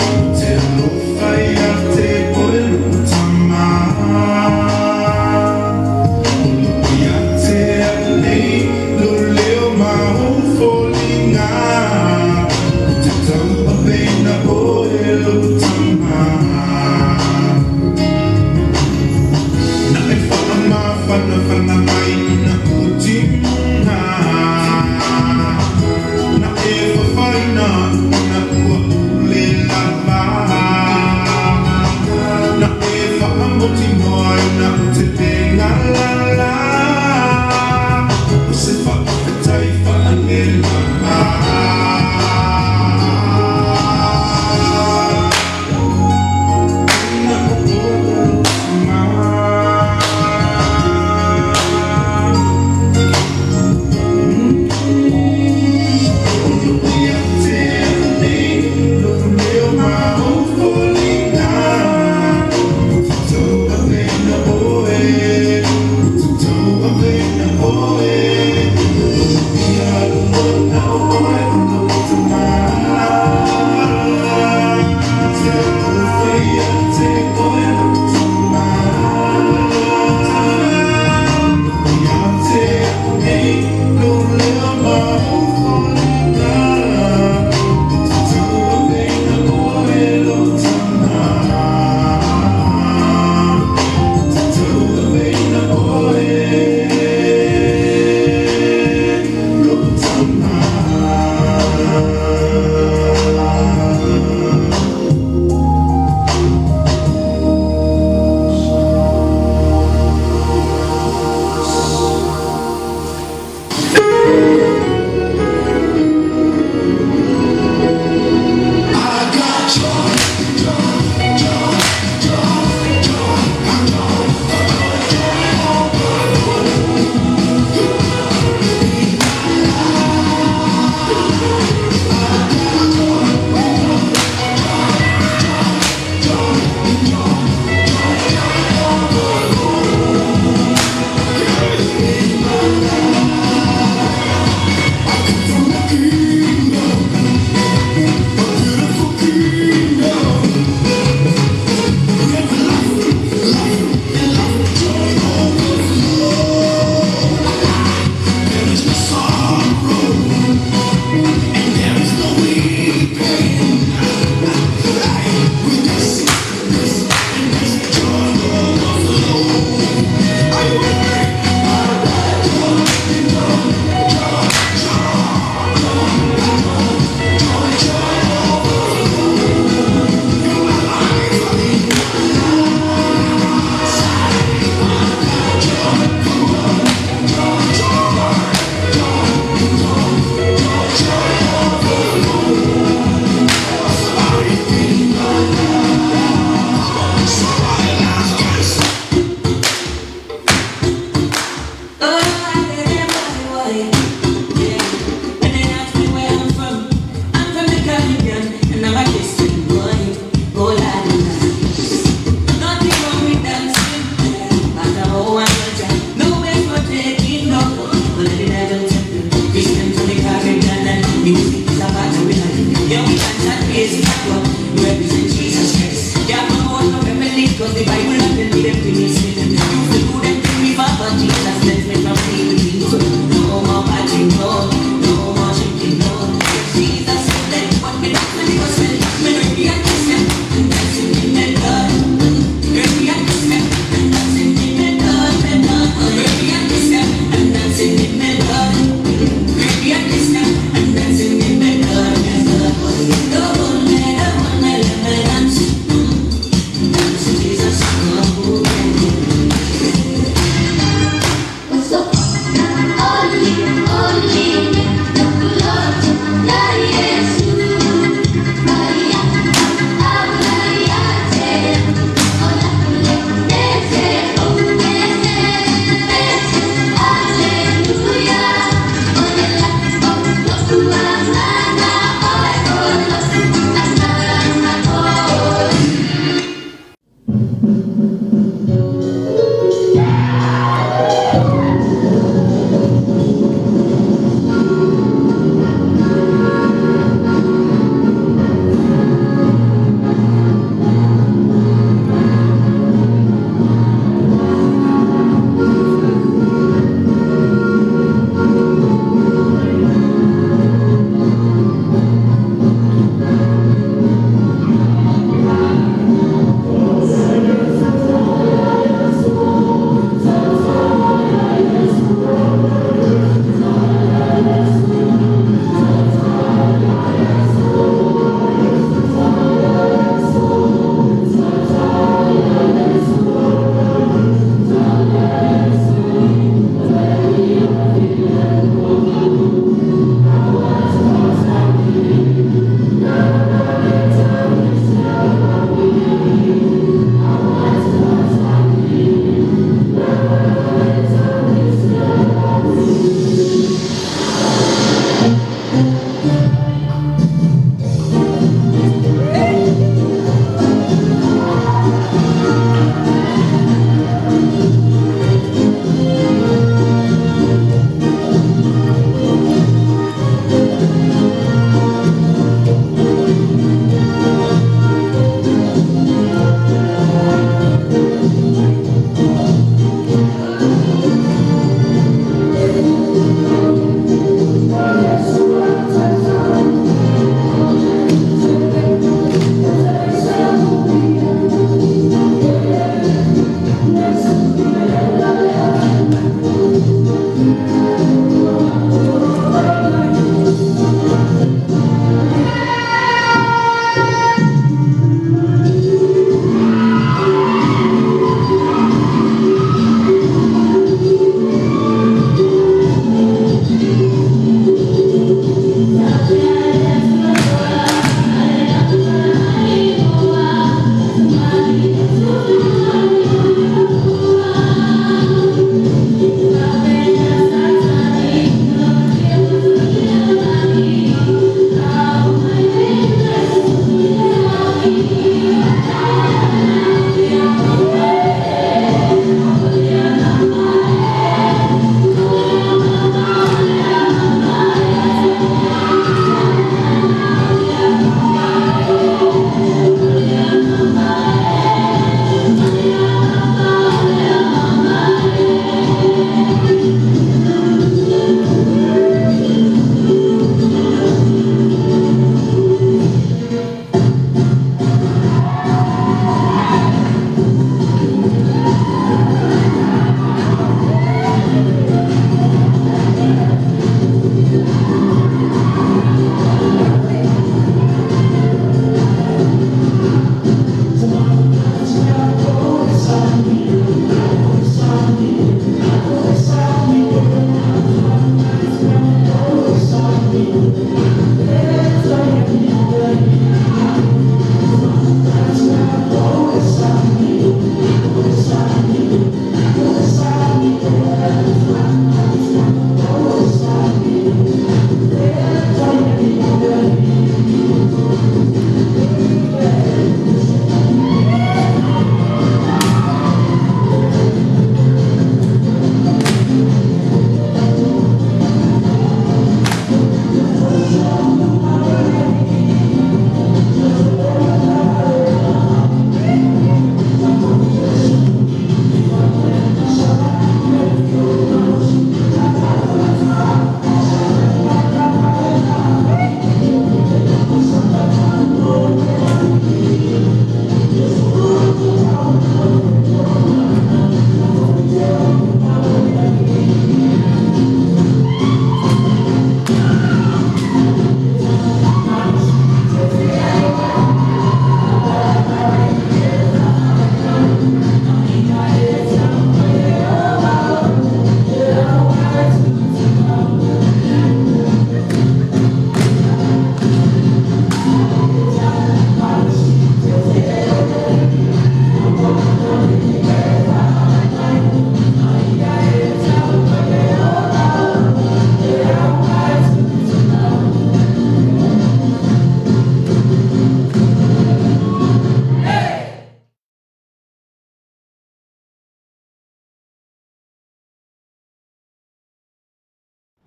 Ou te alofa ia te oe lou tama O loo ia te au nei lou leo ma ou foliga Ou te tauaveina oe lou tama.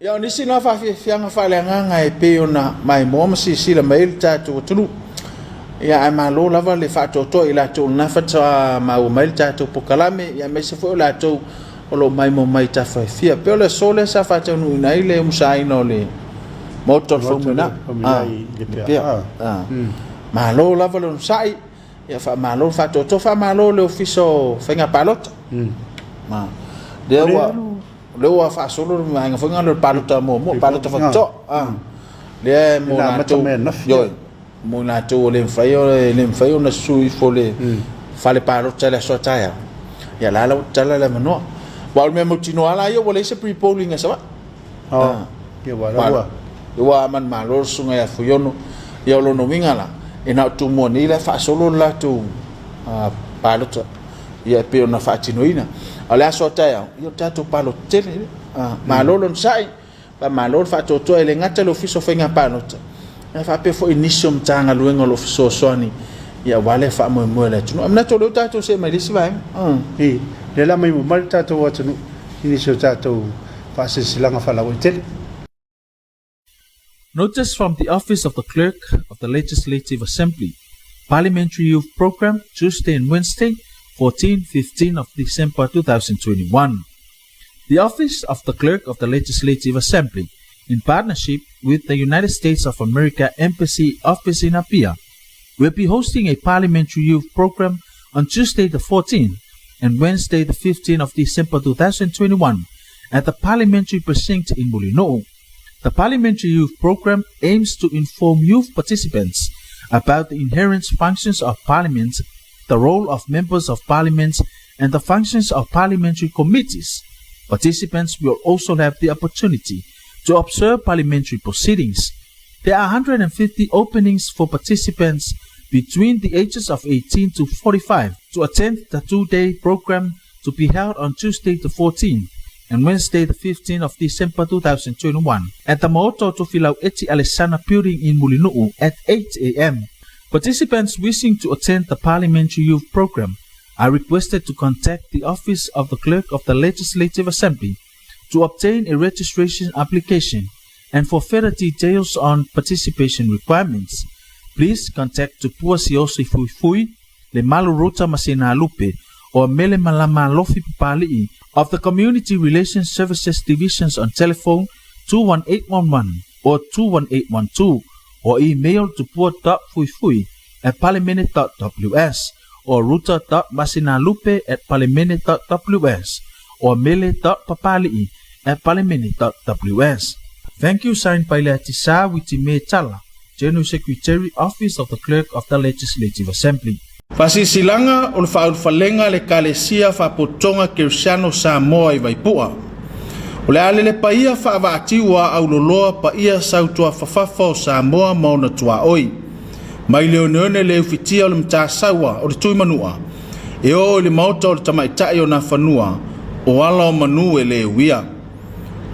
Ia, o nisi na faafiafiaga faaleagaga e pei ona maimoa ma silasila mai ai le tatou atunuu. Ia, ae malo lava le faatoatoa i latou o lena faatoa maua mai le tatou polokalame, ia aemaise foi o latou o lo o maimoa mai i tafa e fia. E pei o le aso lea sa faataunuuina ai le umusaina o le Maota o le Faumuina. Lepea. Malo lava le onosai, ia faamalo le faatoatoa, faamalo i le Ofisa o Faiga Palota. Lea ua lea ua faasolo le vaega foi lea o le palota muamua, palota faapitoa. Lea mo latou, ioe, mo latou e le mafai e le mafai ona susu ifo i le fale palota i le aso a taeao. Ia la la ua tatala le avanoa. Aua o le mea mautinoa lava ia ua leai se pre-polling a Savaii. Oh, ia ua la ua. Ua manumalo le susuga ia Fuiono. Ia o lona uiga la, e na o Tumua nei la e faasolo le latou palota ia e pei ona faatinoina. A o le aso a taeao, ia o le tatou palota tele. Malo le onosai, faamalo le faatoatoa, e le gata i le Ofisa o Faiga Palota, ae faapea foi nisi o Matagaluega o lo o fesoasoani ia aua lea faamoemoe o le atunuu. Ae manatu o lea ua tatou see mai i le isi vaega. I, lea la maimoa mai le tatou atunuu i nisi o tatou faasilasilaga faalauaitele. Notice from the Office of the Clerk of the Legislative Assembly, Parliamentary Youth Program, Tuesday and Wednesday, 14, 15 of December 2021. The Office of the Clerk of the Legislative Assembly, in partnership with the United States of America Embassy Office in Apia, will be hosting a Parliamentary Youth Program on Tuesday the 14th and Wednesday the 15th of December 2021 at the Parliamentary Precinct in Mulinuu. The Parliamentary Youth Program aims to inform youth participants about the inherent functions of Parliament, the role of members of Parliament, and the functions of parliamentary committees. Participants will also have the opportunity to observe parliamentary proceedings. There are 150 openings for participants between the ages of 18 to 45 to attend the two-day program to be held on Tuesday the 14th and Wednesday the 15th of December 2021 at the Maota Tofilau Eti Alesana building in Mulinu'u at 8 a.m. Participants wishing to attend the Parliamentary Youth Program are requested to contact the Office of the Clerk of the Legislative Assembly to obtain a registration application and for further details on participation requirements. Please contact Tupua Siosi Fuifui, Lemalu Ruta Masina Lupe, or Mele Malama Lofi Papali'i of the Community Relations Services Divisions on telephone 21811 or 21812 or email tupua.fuifui at parliament.ws or ruta.masinalupe at parliament.ws or mele.papali'i at parliament.ws. Thank you, signed by Leatisa Witime Tala, General Secretary, Office of the Clerk of the Legislative Assembly. Faasilasilaga o le Faaulufalega a le Ekalesia Faapotopotoga Kerisiano Samoa i Vaipua. O le a lele paia faavaatiu a auloloa paia sautuafafafa o Samoa ma ona tuaoi. Mai le oneone le ufitia o le Matasaua o le Tuimanua e oo i le maota o le Tamaitai o Nafanua o ala o manu e le uia.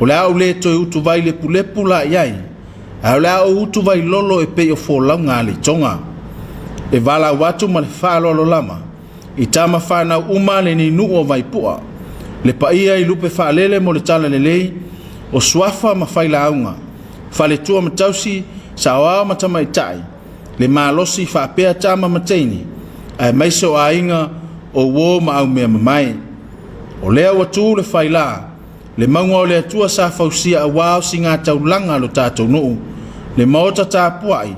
O le a ou le toe utuvai lepulepu la i ai, ae o le a ou utuvai lolo e pei o folauga a le itoga. E valaau atu ma le faaaloalo lava i tama fanau uma a lenei nuu o Vaipua, le paia i lupe faalele mo le talalelei o suafa ma failauga, faletua ma tausi, saoao ma tamaitai, le malosi faapea tama ma teine, aemaise o aiga o uo ma aumea mamae. O lea ua tu le faila, le mauga o le Atua sa fausia aua o sigataulaga a lo tatou nuu, le maota tapuai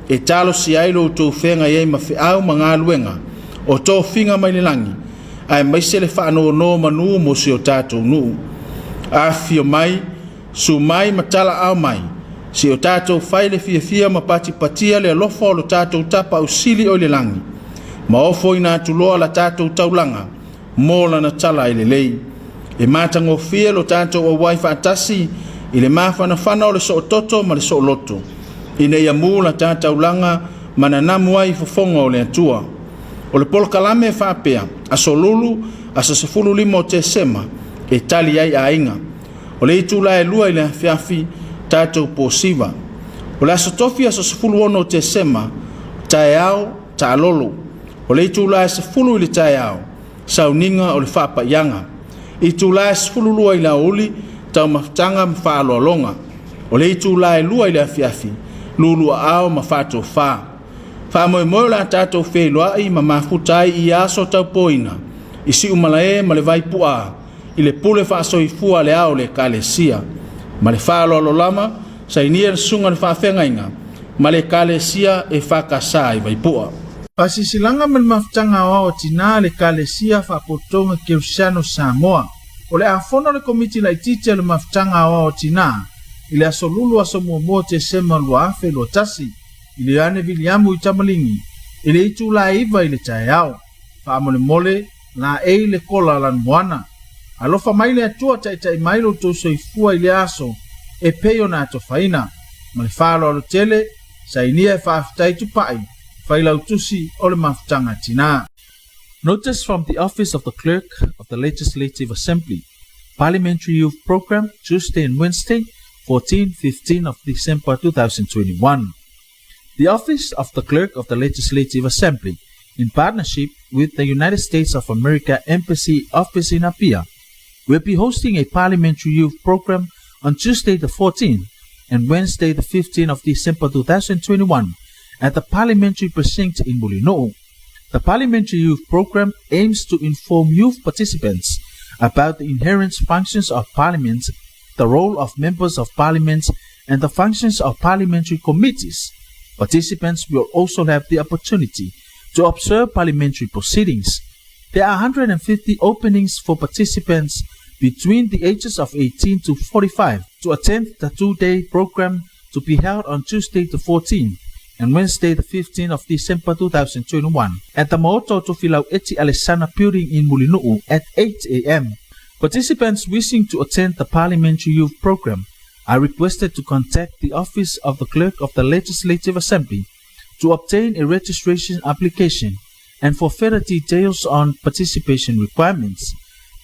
e talosia ai lo outou feagai ai ma feau ma galuega o tofiga mai le lagi, aemaise le faanonomanu mo si o tatou nuu. Afifio mai, su mai ma talaao mai, si o tatou fai le fiafia ma patipatia le alofa o lo tatou Tapaau Sili o i le lagi, ma ofoina atu loa la tatou taulaga mo lana tala e lelei. E matagofie lo tatou auai faatasi i le mafanafana o le soototo ma le sooloto, ina ia mu la ta taulaga ma nanamu ai i fofoga o le Atua. O le polokalame e faapea, Aso Lulu, aso 15 o Tesema, e tali ai aiga. O le itula e 2 i le afiafi, tatou posiva. O le aso Tofi aso 16 o Tesema, taeao, taalolo. O le itula e 10 i le taeao, sauniga o le faapaiaga. Itula e 12 i le aoauli, Taumafataga ma Faaaloaloga. O le itulā e 2 i le afiafi, Luluaao ma Faatofā. Faamoemoe o le a tatou feiloai ma mafuta ai i ia aso taupoina i Siumalae ma le Vaipuaa i le pule faasoifua a le Ao o le Ekalesia. Ma le faaaloalo lava, sainia le Susuga i le Faafeagaiga ma le Ekalesia EFKS i Vaipua. Faasilasilaga ma le Mafutaga Aoao a Tina a le Ekalesia Faapotopotoga Kerisiano Samoa. O le a fono le Komiti Laitiiti a le Mafutaga Aoao a Tina i le aso Lulu aso 1 Tesema 2021 i le Ioane Viliamu i Tamaligi i le itula e 9 i le taeao. Faamolemole, laei le kola lanumoana. Alofa mai le Atua taitai mai lo outou soifua i lea aso e pei ona atofaina. Ma le faaaloalo tele, sainia e faafetai Tupai, Failautusi o le Mafutaga Tina. Notice from the Office of the Clerk of the Legislative Assembly, Parliamentary Youth Program, Tuesday and Wednesday, 14, 15 of December 2021. The Office of the Clerk of the Legislative Assembly, in partnership with the United States of America Embassy Office in Apia, will be hosting a parliamentary youth program on Tuesday the 14th and Wednesday the 15th of December 2021 at the Parliamentary Precinct in Mulinuu. The Parliamentary Youth Program aims to inform youth participants about the inherent functions of Parliament, the role of members of Parliament, and the functions of parliamentary committees. Participants will also have the opportunity to observe parliamentary proceedings. There are 150 openings for participants between the ages of 18 to 45 to attend the two-day program to be held on Tuesday the 14th and Wednesday the 15th of December 2021 at the Maota o Tofilau Eti Alesana building in Mulinu'u at 8 a.m. Participants wishing to attend the Parliamentary Youth Program are requested to contact the Office of the Clerk of the Legislative Assembly to obtain a registration application and for further details on participation requirements,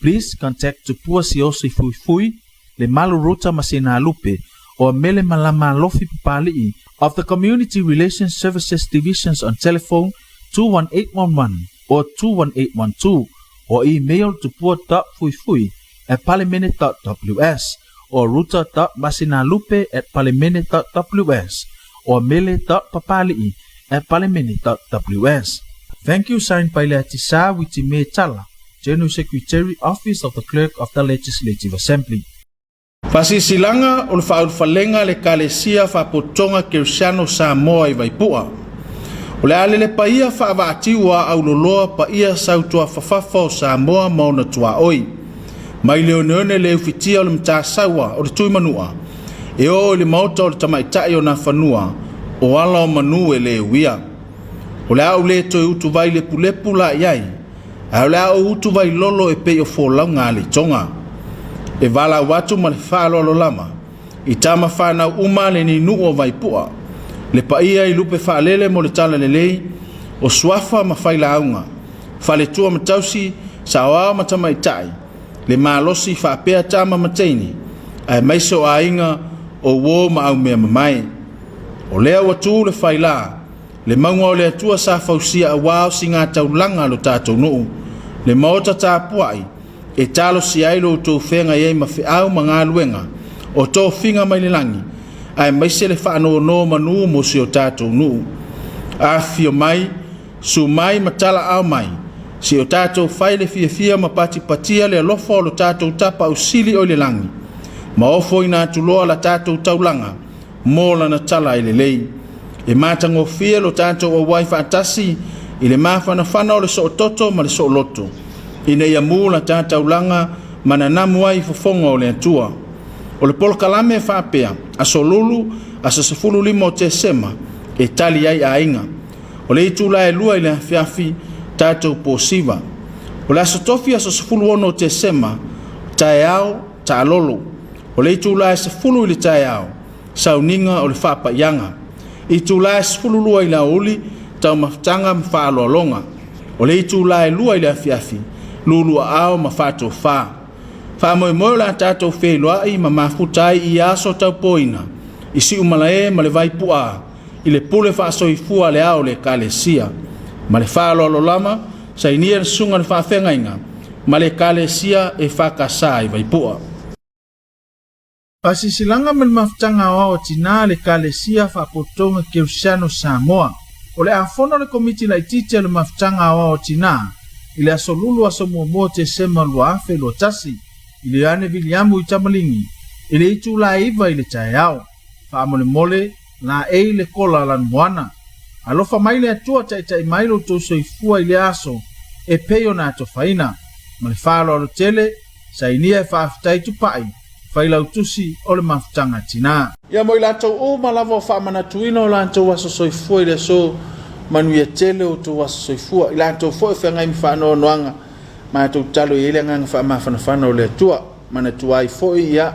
please contact Tupua Siaosi Fuifui, Lemalu Ruta Masinalupe, or Mele Malama Lofi Papali'i of the Community Relations Services Divisions on telephone 21811 or 21812 or email tupua.fuifui at parliament.ws or ruta.masinalupe at parliament.ws or mele.papali'i at parliament.ws. Thank you, signed by Leatisa Witime Tala, General Secretary, Office of the Clerk of the Legislative Assembly. Faasilasilaga o le faaulufalega a le Ekalesia Faapotopotoga Kerisiano Samoa i Vaipua. O le a lele paia faavaatiu a auloloa paia sautuafafafa o Samoa ma ona tuaoi. Mai le oneone le ufitia o le Matasaua o le Tuimanua e oo i le maota o le Tamaitai o Nafanua o ala o manu e le uia. O le a ou le toe utuvai lepulepu la i ai, ae o le a ou utuvai lolo e pei o folauga a le itoga. E valaau atu ma le faaaloalo lava i tama fanau uma a lenei nuu o Vaipua, le paia i lupe faalele mo le talalelei o suafa ma failauga, faletua ma tausi, saoao ma tamaitai, le malosi faapea tama ma teine, aemaise o aiga o uo ma aumea mamae. O lea ua tu le faila, le mauga o le Atua sa fausia auā o sigataulaga a lo tatou nuu, le maota tapuai e talosia ai lo outou feagai ai ma feau ma galuega o tofiga mai le lagi, aemaise le faanonomanu mo si o tatou nuu. Afifio mai, su mai ma talaao mai, si o tatou fai le fiafia ma patipatia le alofa o lo tatou Tapausili o i le lagi, ma ofoina atu loa la tatou taulaga mo lana tala e lelei. E matagofie lo tatou auai faatasi i le mafanafana o le soototo ma le sooloto, ina ia mu la ta taulaga ma nanamu ai i fofoga o le Atua. O le polokalame e faapea, Aso Lulu, aso 15 o Tesema, e tali ai aiga. O le itula e 2 i le afiafi, tatou posiva. O le aso Tofi aso 16 o Tesema, taeao, taalolo. O le itula e 10 i le taeao, sauniga o le faapaiaga. Itula e 12 i le aoauli, taumafataga ma faaaloaloga. O le itula e 2 i le afiafi, luluaao ma faatofa. Faamoemoe o le a tatou feiloai ma mafuta ai i ia aso taupoina i Siumalae ma le Vaipuaa i le pule faasoifua a le Ao o le Ekalesia. Ma le faaaloalo lava, sainia le Susuga i le Faafeagaiga ma le Ekalesia EFKS i Vaipua. Faasilasilaga ma le Mafutaga Aoao a Tina a le Ekalesia Faapotopotoga Kerisiano o Samoa. O le a fono le Komiti Laitiiti a le Mafutaga Aoao a Tina i le aso Lulu aso muamua o Tesema 2021 i le Ioane Viliamu i Tamaligi i le itula e 9 i le taeao. Faamolemole, laei le kola lanumoana. Alofa mai le Atua taitai mai lo outou soifua i lea aso e pei ona atofaina. Ma le faaaloalo tele, sainia e faafetai Tupai, Failautusi o le Mafutaga Tina. Ia mo i latou uma lava o faamanatuina o latou aso soifua i le aso, manuia tele o outou aso soifua. I latou foi o feagai ma faanoanoaga, matou tatalo e i ai le agaga faamafanafana o le Atua. Manatua ai foi ia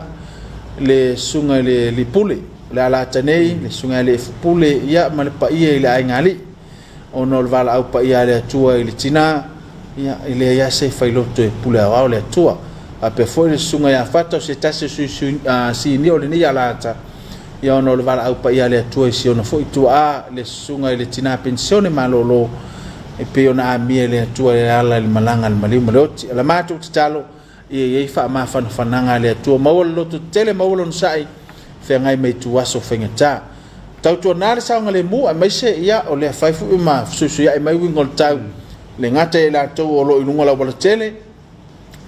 le susuga i le alii pule o le alata nei, le susuga ia Leefu Pule ia ma le paia i le aiga alii, ona o le valaau paia a le Atua i le tina, ia e leai lava se failoto e pule aoao le Atua. Faapea foi le susuga ia Fata o se tasi o sui sinia o lenei alata, ia ona o le valaau paia a le Atua i si ona foi tuaa le susuga i le tina penisione malolo e pei ona amia e le Atua e ala i le malaga a le maliu ma le oti. O la matou tatalo ia i ai faamafanafanaga a le Atua, maua le lototetele, maua le onosai, feagai ma ituaso faigata. Tautuana le saogalemu aemaise ia o lea fai foi ma fesuisuiai mai uiga o le tau, le gata ia i latou o lo o i luga o le aualatele,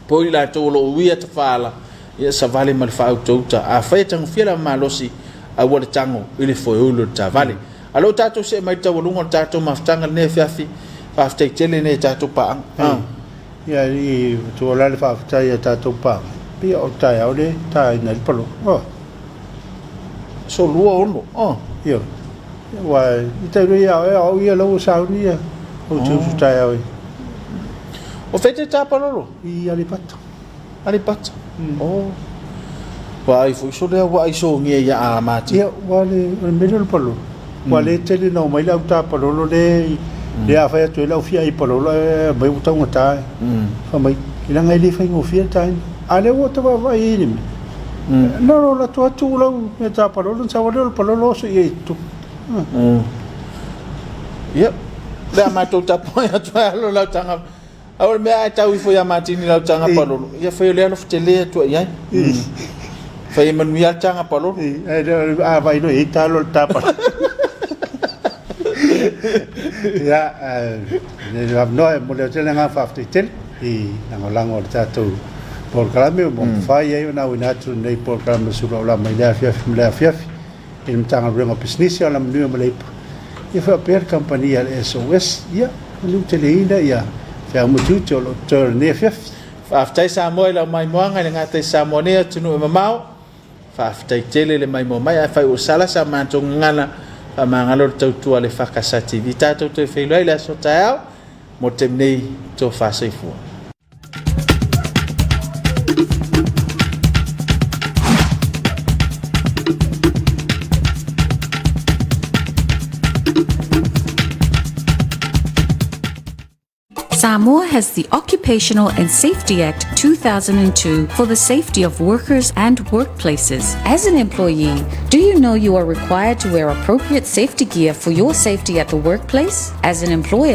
po o i latou o lo o uia tafaala, ia savali ma le faautauta. Afai e tagofia le malosi, aua le tago i le foeuli o le taavale. A o lea ua tatou see mai i le taualuga o le tatou mafutaga i lenei afiafi, faafetai tele i tatou paaga. Ia i matua la le faafetai a tatou paaga, pei o taeao le taina ai le paloa. Oh. So 26. Oh. Io. Ua i tai roi ia oe au ia lau sauni ia o te usu taeao i. O fea te tā palolo? I Aleipata. Aleipata. Oh. Ua ai foi so lea ua ai sogia ia a mati. Ia ua le o le mea o le palolo. Ua le tele na o mai le au tā palolo le le a fai atu ai le au fia ai palolo e mai ua taugata e. Fai mai, leaga e le faigofie le taina. A lea ua ta vaavaai ai i le mea. No, no, la atu atu lau mea tā palolo, na sau lea o le palolo oso i ai tu. Ia, le a matou tapuai atu ai alo lau taga. A o le mea a e tau ifo ia Matini lau taga palolo, ia fai o le alofa tele atu i ai. Fai e manuia le taga palolo. A vai no i talo le tā palolo. Ia, le avanoa e momoli atu ai le agaga faafetai tele i lagolago o le tatou polokalame ua mafai ai ona auina atu lenei polokalame suluaula mai lea afiafi ma lea afiafi i le Matagaluega o Pisinisi, Alamanuia ma Leipa, ia faapea le kamupani a le SOS, ia manu teleina ia feau ma tiute o lo o totoe o lenei afiafi. Faafetai Samoa i lau maimoaga i le gata i Samoa nei atunuu e mamao. Faafetai tele le maimoa mai. Afai ua sala sa matou gagana, faamagalo le tautua a le EFKS TV. Tatou toe feiloai i le aso taeao mo le taimi nei, tofa soifua. Samoa has the Occupational and Safety Act 2002 for the safety of workers and workplaces. As an employee, do you know you are required to wear appropriate safety gear for your safety at the workplace? As an employer,